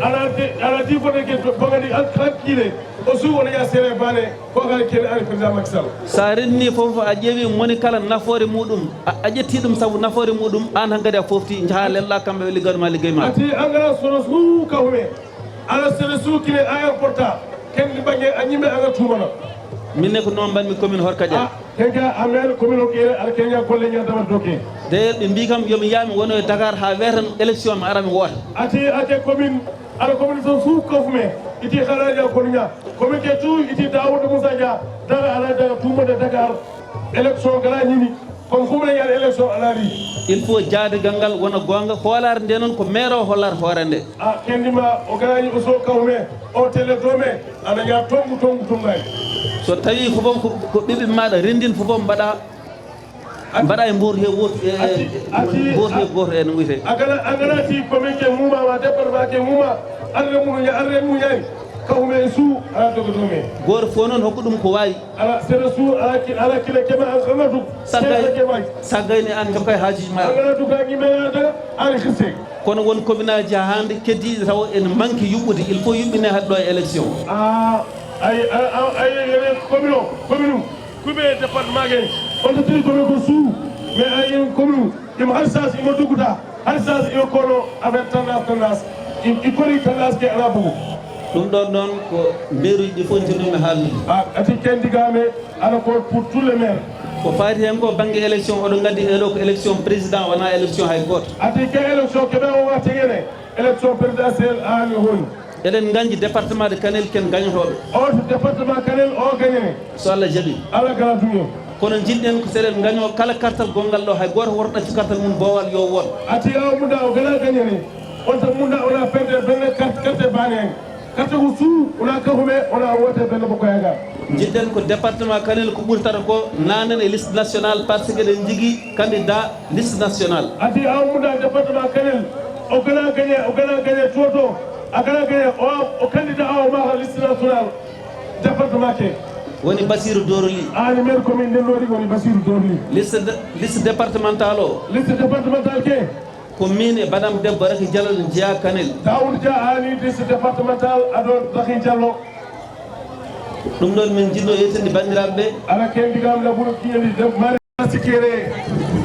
ala ala difode ke bogani tranquille o su wona ya sere bane ko kala ken ari président Macky Sall. Sa renndini fof a ƴeewi moni kala nafoore muɗum a ƴetti ɗum saabu nafoore muɗum an hankadi a fofti jaha lella kamɓe ɓe ligganma liggey ma. Ati angara sono su kawme. Ala sere suukire aéroport a kendi bange a ñimɓe aga tuumana. Min ne ko noon mbanmi commune Horkaƴa. A kega a maire commune o kere ala kenya golle ña dawal doke. D'ailleurs ɓe mbi kam yomi yaami wono e Dakar ha wetan élection mi ara mi woota. Ati ake commune ala commune so suuf kofume iti halaji a konu ña commune ke tout iti Daouda Moussa Dia daga ala daga tuumode Dakar. Élection gala ñini kon humna ñaade élection alaari. Il faut jaadigal ngal wona goonga hoolaare nde noon ko maire o hollata hoore nde. A kendima o garañi o so kawme o tele dome ana ña tongu tongu tungaji. So tawi fofof ko ɓiɓɓe maɗa rendin fofof mbaɗa mbaɗa e mbotu he wotu mbotu he goto en wiyete. A gala a galati commune ke muma ma département ke muma arre mum arre mum yani kawme e suu ala dogo dome. Goto fof noon hokko ɗum ko wawi. Ala sere su ala ki ala kile kema an kanga duk. Saggay saggay ni an jokkay haajuji ma. An kanga duk an yimɓe yata an xisse. Kono won commune aji ha hande keddiɗi taw ene manque yuɓɓude il faut yuɓɓine haɗɗo e élection. A ay ay ay yene commune o commune um kuɓe département ke on to tiri commune ko suu mais ay yene commune um imo har sas imo dugguta. Hay sas io kono affaire tendance tendance i kori tendance ke ala bugu. Ɗum ɗon noon ko mbeeruji ɗi fof ntinumi haalnude. A ati kendigame ala ko pour tous les maires. Ko faati heen ko bannge élection oɗo nganndi eɗo ko élection président wona élection hay gooto. Ati ke élection keɓe o wate yene élection présidentielle ani honi. Eɗen nganndi département de Kanel ken gañotooɓe. O to département Kanel o gañene. So Allah jaɓi. Allah kala duño. Kono njiɗɗen ko seɗen ngaño kala kartal gonngal ɗo hay gooto woto ɗaccu kartal mum boowal yo woon. Ati awa munda o gala gañene. On tan munda ona perde belle carte carte bane en. Carte ko suu ona kafume ona wote belle boko yaga. Njiɗɗen ko département Kanel ko ɓurtata ko nanen e liste nationale par ce que eɗen njigi candidat liste nationale. Ati awa munda département Kanel o gala gañe o gala gañe toto a gala gañe o o candidat awa maka liste nationale. Département ke. Woni Bassirou Doroli. Ani maire commune de Lori woni Bassirou Doroli. Liste de- liste départementale o. Liste départementale ke. Ko min e baɗam debbo Raky Diallo ɗo jeyaa Kanel. Daoud Dia, Aali, district départemental, adon Raky Diallo. Ɗum ɗoon min njiɗno yettude banndiraaɓe ɓe. Ala ken digaam la buru kiyeli de mare. Sikere,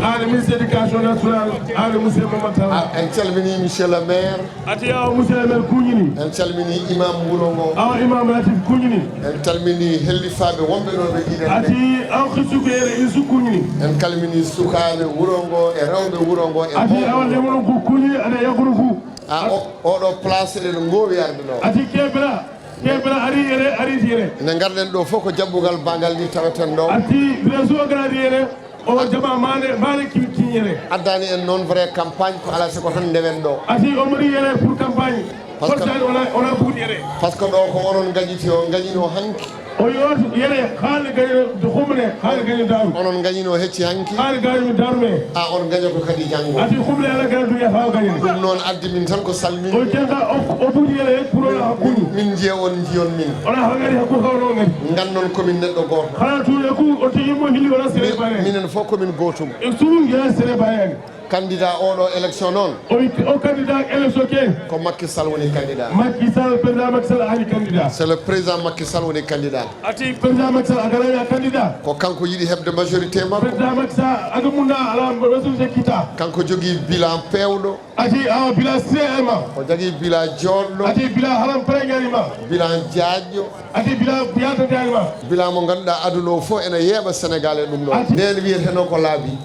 Aali, ministre éducation nationale, Aali, monsieur Mamadou Tall. Ah, en calminii monsieur le maire. Ati awa monsieur le maire kuñini. En calminii imam wuro ngo. Awa imam Latif kuñini. En calminii hellifaaɓe wonɓe ɗo ɓe ɗiɗen. Ati awa xisuko yere isu kuñini. En calminii sukaaɓe wuro ngo e rewɓe wuro ngo e. Ati awa lemunu ku kuñini ada yakuru ku. Ah, o, oɗo place eɗen ngoowi arde ɗo. Ati kebra, kebra ari yere, ari yere. Nde ngarɗen ɗo fof ko jaɓɓugal bangal ni taweten ɗo. Ati bira so gara yere. O jaɓa maane, maane ki-, kiññere. Addani en noon vrai campagne, ko alaa sago tan ndewen ɗo. Ati o mari yere pour campagne. Parce que, on a, on a beaucoup de yere. Parce que ɗo ko onon gañiti, on gañino hanki. O yooti yere, haali gaño, humne, haali gaño daaru. Onon gañino hecci hanki. Haali gaño daaru me. A, on gañoto kadi janngo. Ati humne ala gaño duya faaw gaño. Ɗum noon addi min tan ko salmin. O jannga o, o ɓuri yere pour on a hakkundu. Min, min njiya on, njiyon min. Ona hangari hakku hawno ngari. Ngannon ko min neɗɗo gooto. Xanaa tuuɗe ku o tigi mo hili wala sere bare. Minen fof ko min gootum. E suñu ngira sere bare. Candidat oɗo élection noon. O, o candidat élection ke. Ko Macky Sall woni candidat. Macky Sall, président Macky Sall ani candidat. C'est le président Macky Sall woni candidat. Ati président Macky Sall a garani a candidat. Ko kanko yiɗi heɓde majorité makko. Président Macky Sall aga munda ala majorité kita. Kanko jogii bilan peewɗo. Ati awa bila sire ma. O jogii bila joɗɗo. Ati bila haram preñani ma. Bila jaajɗo. Ati bila yata dani ma. Bila mo ngannduɗaa aduna o fof ene yeeɓa Sénégal e ɗum ɗo. Ati. Ndeen wiyeteno ko laabi.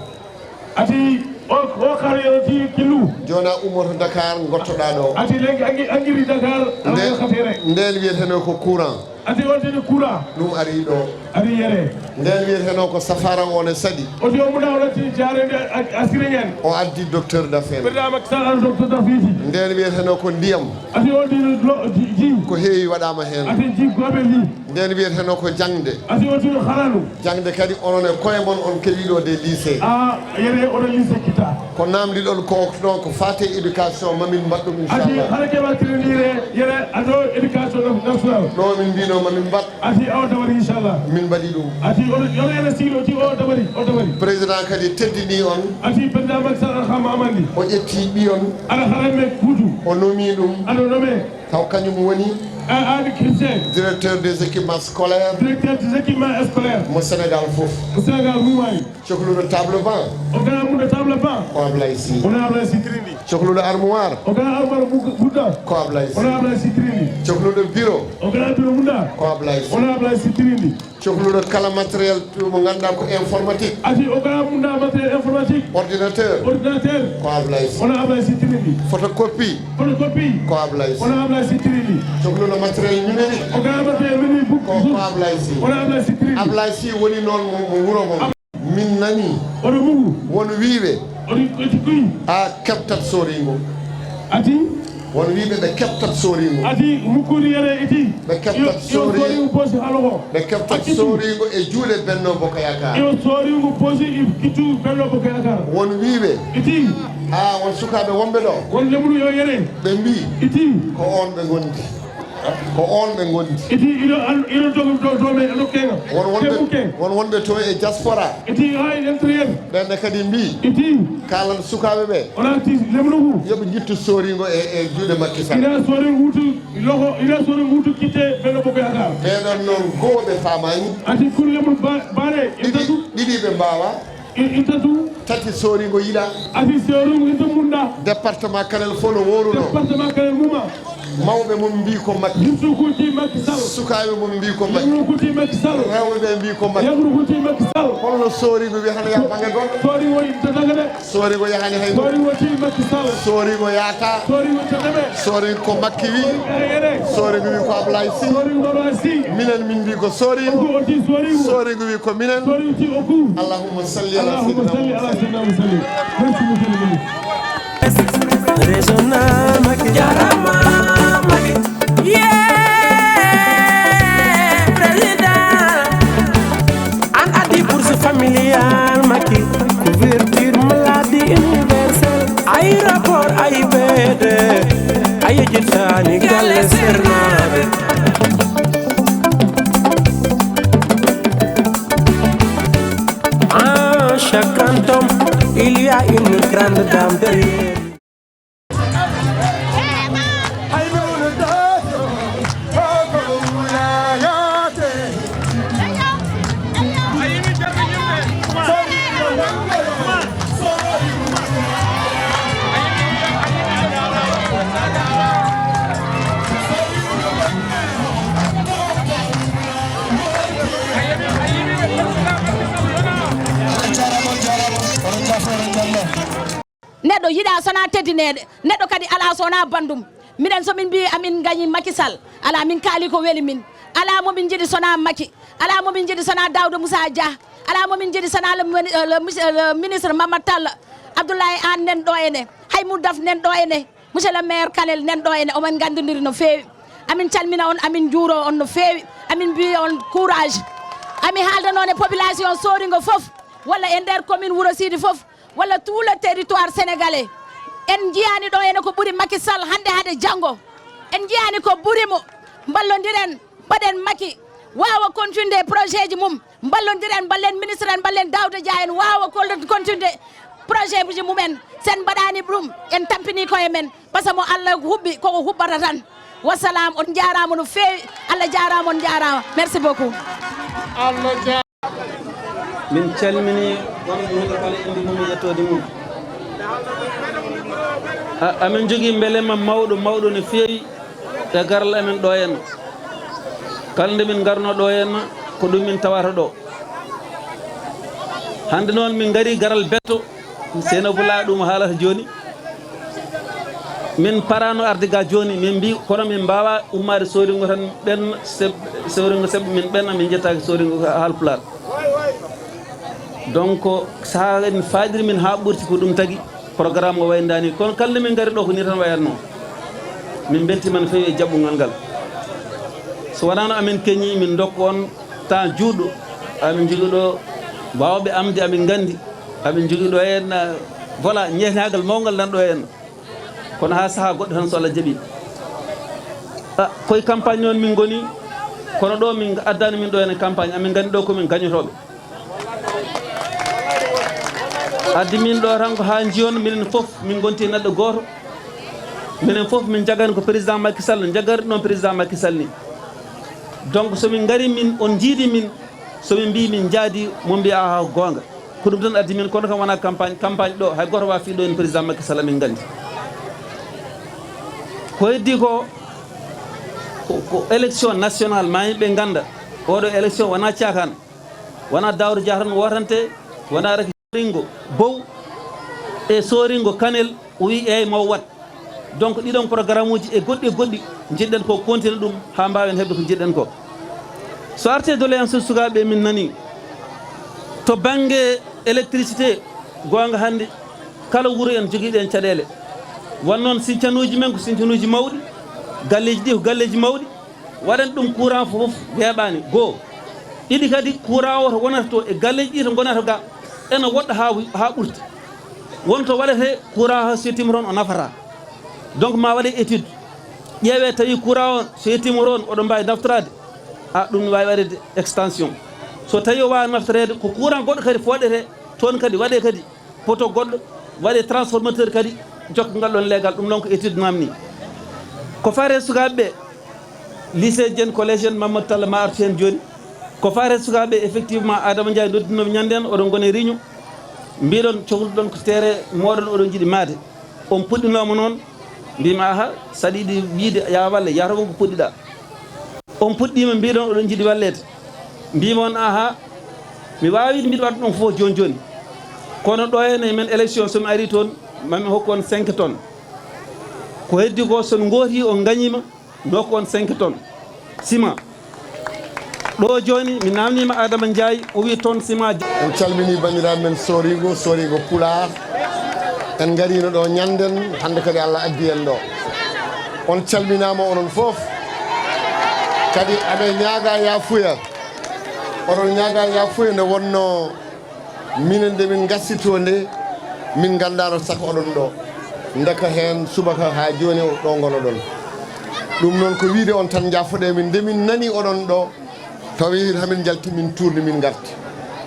Ati o, o kare o ti kilu. Jona ummoto Dakar, ngottoɗaa ɗo. Ati lengi angi, angiri Dakar, ala Nde-, khatere. Ndeen wiyeteno ko courant. Ati on tini courant. Ɗum ari ɗo. Ari yere. Ndeen wiyeteno ko safara o ne saɗi. O ti o muna o lati jarende a, asire ngen. O addi docteur d'affaires. Président Macky Sall an docteur d'affaires. Ndeen wiyeteno ko ndiyam. Ati on tini lo, ji, ji. Ko heewi waɗaama heen. Ati ji gobe li. Ndeen wiyeteno ko jaŋde. Ati on tini xaranu. Jaŋde kadi onon e koye mon on keɓii ɗo des lycées. A, yere oɗo lycée kita. Ko namdiɗon ko ɗo ko faate éducation ma min mbaɗ ɗum, ati inchallah. Hara keɓa tirinire yere ado éducation nationale. Ɗo min mbino ma min mbaɗ. Ati o dawari inchallah. Min mbaɗi ɗum. Ati o, yo ene sigi o ti o dawari, o dawari. Président kadi teddini on. Ati président Macky Sall alhama amandi. O ƴetti ɓiyon. Ala hara me kuutu. O nomi ɗum. Ano nome. Taw kañum woni A, Aali Christian. Directeur des équipements scolaires. Directeur des équipements scolaires. Mo Sénégal fof. Mo Sénégal mumani. Cohluɗo table banc. O gara munda table banc. Ko Ablaye Sy. Wona Ablaye Sy tirindi. Cohluɗo armoire. O gara armoire bu-, budda. Ko Ablaye Sy. Wona Ablaye Sy tirindi. Cohluɗo bureau. O gara bureau munda. Ko Ablaye Sy. Wona Ablaye Sy tirindi. Cohluɗo kala matériel mo ngannduɗaa ko informatique. Ati o gara munda matériel informatique. Ordinateur. Ordinateur. Ko Ablaye Sy. Wona Ablaye Sy tirindi. Photocopie. Photocopie. Ko Ablaye Sy. Wona Ablaye Sy tirindi. Cohluɗo matériel numérique. O gara matériel numérique bu-, ko, ko Ablaye Sy. Wona Ablaye Sy tirindi. Ablaye Sy woni noon mo, mo wuro ngo. Min nani. Oɗo mugu. Won wiiɓe. Oɗo eti kuy. A keɓtat soringo. Ati. Won wiiɓe ɓe keɓtat soringo. Ati mukuri yere iti. Ɓe keɓtat soringo. Yo, yo soringo bosi halogo. Ɓe keɓtat soringo e juuɗe Benno Bokk Yaakaar. Yo soringo bosi i kitu Benno Bokk Yaakaar. Won wiiɓe. Iti. A won sukaaɓe wonɓe ɗo. Won lemru yo yere. Ɓe mbi. Iti. Ko on ɓe ngondi. Ko on ɓe ngondi. Iti iɗo an, iɗo dogo do, do me, ano kenga. Won wonɓe, won wonɓe to e diaspora. Iti hay intérieur. Ɓen ne kadi mbi. Iti. Kalan sukaaɓe ɓe. Ona ti lemru ngu. Yoɓe jittu soringo e, e juuɗe Macky Sall. Ina soringo wutu loxo, ina soringo wutu kitte Benno Bokk Yaakaar. Ɓeɗon noon goo ɓe faamaani. Ati kun lemru ba-, bare, ɗiɗi, itatu. Ɗiɗi ɓe mbaawa. I-, itatu. Tati soringo yiɗa. Ati soringo ita munda. Département Kanel fof no wooruno. Département Kanel muma. Mawɓe mum mbi ko Macky. Yimɓe kuti Macky Sall. Sukaaɓe mum mbi ko Macky. Yimɓe kuti Macky Sall. Rewɓe ɓe mbi ko Macky. Yagru kuti Macky Sall. Holno soringo wi hano yaha bange goɗɗo? Soringo ita daga de. Soringo yahani hay. Soringo ti Macky Sall. Soringo yaata. Soringo ta deme. Soringo ko Macky wi. Soringo ere. Soringo wi ko Ablaye Sy. Soringo Ablaye Sy. Minen min mbi ko soringo. Oku oti soringo. Soringo wi ko minen. Soringo ti oku. Allahumma salli ala Allahumma sayyidina salli ala Muhammad. Sayyidina Muhammad. Merci, monsieur le ministre. Régional Macky. Jarama Macky. Yeah, président. An addi bourse familiale Macky. Couverture maladie universelle. Aéroport A I B D. A yejjitaani galle sernaaɓe. En chaque canton, il y a une grande dame derrière. Yiɗa sona teddineede. Neɗɗo kadi alaa sona banndum. Minen so min mbii amin ngañi Macky Sall, alaa min kaali ko weli min. Alaa mo min njiɗi sona Macky. Alaa mo min njiɗi sona Daouda Moussa Dia. Alaa mo min njiɗi sona le, moni- euh, le, monsieur- le ministre Mamadou Tall. Abdoulaye Anne nen ɗo ene. Hay Moudaf nen ɗo ene. Monsieur le maire Kanel nen ɗo ene. Omin nganndondiri no feewi. Amin calmina on, amin njuuro on no feewi. Amin mbiya on courage. Ami haalda noon e population Soringo fof, walla e nder commune Wuro Sidi fof, walla tout le territoire sénégalais. En njiyaani ɗo ene ko ɓuri Macky Sall hannde hade janngo. En njiyaani ko ɓuri mo. Mballondiren, mbaɗen Macky waawa continude e projet ji mum. Mballondiren, mballen ministre en, mballen Daouda Dia en waawa kol- continude projet ji mumen. Sen mbaɗaani ɗum, en tampini koye men. Parce que mo Allah huɓɓi, koko huɓɓata tan. Wassalam, on njaaraama no feewi. Allah jaaraama, on njaaraama. Merci beaucoup. Min calmini wonɓe huɗo kala indi mum e yettoode mum. A- amin jogii mbelemma mawɗo mawɗo no feewi e garal amin ɗo henna. Kala nde min ngarno ɗo henna, ko ɗum min tawata ɗo. Hannde noon min ngari garal betto, Seynabou Pulaaɗo ɗum haalata jooni. Min paraano arde ga jooni, min mbi kono min mbawa ummaade Soringo tan ɓenna, seb- Soringo seb min ɓenna, min jettaaki Soringo ko Haalpulaar. Donc saha en faaɗiri min haa ɓurti, ko ɗum tagi programme o wayndani. Kono kala nde min ngari ɗo ko ni tan wayatno. Min mbeltiima no feewi e jaɓɓungal ngal. So wonano amin keñi min ndokka on temps juutɗo, amin jogii ɗo waawɓe amde, amin nganndi. Amin jogii ɗo heen, ah, voilà, ñeeñagal mawngal nan ɗo heen. Kono haa sahaa goɗɗo tan, so Allah jaɓi. Ah, koye campagne noon min ngoni, kono ɗo min addani min ɗo heen campagne, amin nganndi ɗo ko min gañotooɓe. Addi min ɗo tan ko haa njiyon minen fof min ngonti neɗɗo gooto. Minen fof min njagani ko président Macky Sall, njagari ɗon président Macky Sall ni. Donc so min ngari min, on njiidi min, so min mbi min njaadi, mo mbi aha ko goonga. Ko ɗum tan addi min, kono kam wona campagne, campagne ɗo hay goto wawa fiɗo en président Macky Sall, min nganndi. Ko heddi ko, ko, ko élection nationale, ma yimɓe ngannda, oɗo élection wona caakaan, wona Daouda Dia tan wotante, wona rek Soringo Bow e Soringo Kanel, o wi eyyi mo wat. Donc ɗiɗon programme uji e goɗɗi e goɗɗi njiɗɗen ko continue ɗum haa mbaawen heɓde ko njiɗɗen ko. So arti e doléance sukaaɓe, min nani to bannge électricité, goonga hannde kala wuro en jogiiɗo en caɗeele. Won noon sincanuuji men ko sincanuuji mawɗi, galleeji ɗi ko galleeji mawɗi, waɗen ɗum courant fof weeɓaani. Goo, ɗiɗi kadi courant o to wonata to e galleeji ɗi to ngonata ga ena woɗɗa haa wi- haa ɓurti. Won to waɗetee courant o so yettiima toon o nafata. Donc ma waɗe étude, ƴeewe tawi courant o so yettiima toon oɗon mbaawi naftoraade, a ɗum ne waawi waɗeede extension. So tawi o waawa naftoreede ko courant goɗɗo kadi fooɗetee toon kadi waɗee kadi poto goɗɗo, waɗee transformateur kadi jokka ngal ɗon leegal. Ɗum noon ko étude namni. Ko faati e sukaaɓe ɓe, lycée ji en, collège en, Mamadou Talla ma artu heen jooni. Ko faati e sukaaɓe ɓe, effectivement Adama Ndiaye noddinoomi ñande en, oɗon ngoni e réunion, mbiɗon cohluɗon ko terrain mooɗon oɗon njiɗi maade. On puɗɗinooma noon, mbimi aha, saɗa yiɗi wiide ya walle, yahata won ko puɗɗiɗa. On puɗɗiima, mbiɗon oɗon njiɗi walleede. Mbimi on aha, mi waawi wiide mbiɗa waɗa ɗum fof jooni jooni. Kono ɗo henne men élection, so mi ari toon, mami hokku on cinq tonnes. Ko heddi ko, so mi ngooti on ngañiima, mi hokku on cinq tonnes ciment. Ɗo jooni mi namniima Adama Ndiaye, o wi tonne ciment. En calmini banndiraaɓe men Soringo, Soringo Pulaar. En ngariino ɗo ñanden, hannde kadi Allah addi en ɗo. On calminaama onon fof. Kadi aɓe ñaaga yaafuya. Oɗon ñaaga yaafuya nde wonno minen nde min ngassi to nde, min nganndaano saka oɗon ɗo. Ndeka heen subaka haa jooni o ɗo ngonoɗon. Ɗum noon ko wiide on tan njaafoɗe min nde min nani oɗon ɗo. Tawi hamin njalti min tuurni min ngarti.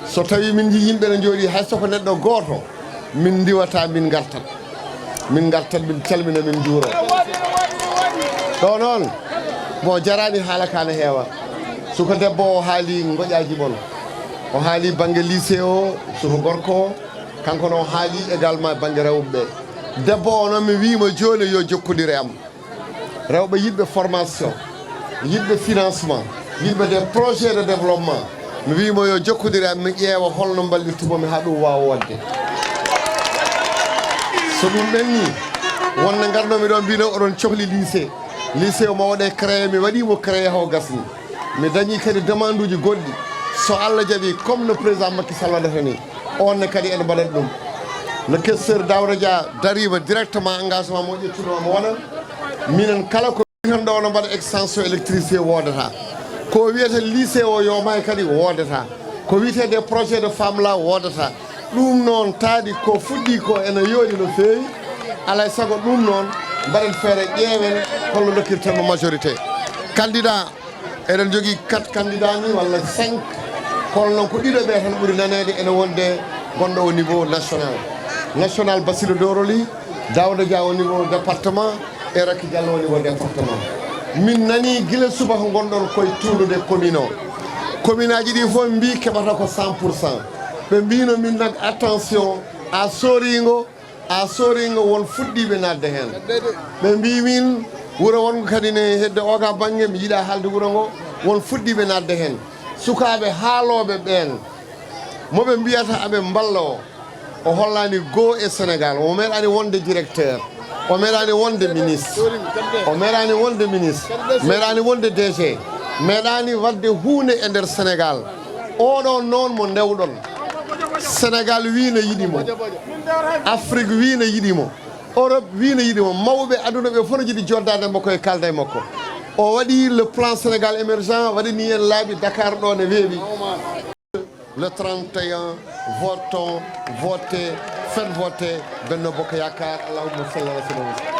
So tawi min njii yimɓe ne njooɗi hay soko neɗɗo gooto, min ndiwata min ngartat. Min ngartat, min calmina, min njuuro. Ɗo noon, bon, jarani haala ka ne heewa. Suka debbo o haali ngoƴaji mon. O haali bannge lycée o, suka gorko o, kanko ne o haali également bannge rewɓe ɓe. Debbo o noon mi wiimo jooni yo jokkondir e am. Rewɓe yiɗɓe formation, yiɗɓe financement, yiɗɓe des projets de développement, mi wiimo yo jokkondir e am, mi ƴeewa holno mballirtumomi haa ɗum waawa waɗde. So ɗum ɓenni, wonde ngarnomi ɗo mbino oɗon cohli lycée. Lycée o ma waɗe créé, mi waɗi mo créé haw gasni. Mi dañi kadi demande uji goɗɗi. So Allah jaɓi, comme no président Macky Sall waɗata ni, on ne kadi ene mbaɗat ɗum. No questeur Daouda Dia darima directement engagement mo ƴettuno mo waɗa. Minen kala ko tan ɗo no mbaɗa extension électricité wodata. Ko wiyete lycée o yomay kadi wodata. Ko wiyete des projets de femmes la wodata. Ɗum noon taadi ko fuɗɗi ko ene yooɗi no feewi. Alay sago ɗum noon mbaɗen feere ƴeewen holno dokkirten mo majorité. Candidat, eɗen jogii quatre candidats ni walla cinq. Kono noon ko ɗiɗo ɓe tan ɓuri naneede ene wonde gonɗo au niveau national. National Bassirou Doroli, Daouda Dia au niveau département, e Racky Diallo au niveau département. Min nani gila subaka gonɗon koye tuunude commune o. Commune aji ɗi fof mbi keɓata ko cent pour cent. Ɓe mbino min nag attention, a soringo, a soringo won fuɗɗiɓe nadde hen. Ɓe mbi min wuro wongo kadi ne hedde oga bangge, mi yiɗa haalde wuro ngo, won fuɗɗiɓe nadde hen. Sukaaɓe haalooɓe ɓeen, mo ɓe mbiyata aɓe mballa o, o hollani goo e Sénégal. O meeɗani wonde directeur, o meeɗani wonde ministre, o meeɗani wonde ministre, meeɗani wonde D G, meeɗani waɗde huunde e nder Sénégal. Oɗo noon mo ndewɗon, Sénégal wi ne yiɗi mo, Afrique wi ne yiɗi mo, Europe wi ne yiɗi mo, mawɓe aduna ɓe fof no jiɗi joddade e makko e kalda e makko. O waɗi le plan Sénégal émergent, waɗani en laabi Dakar ɗo ne weeɓi. Le trente et un, votons, votez, faites voter Benno Bokk Yaakaar. Allahumma salli ala sayyidina Muhammad.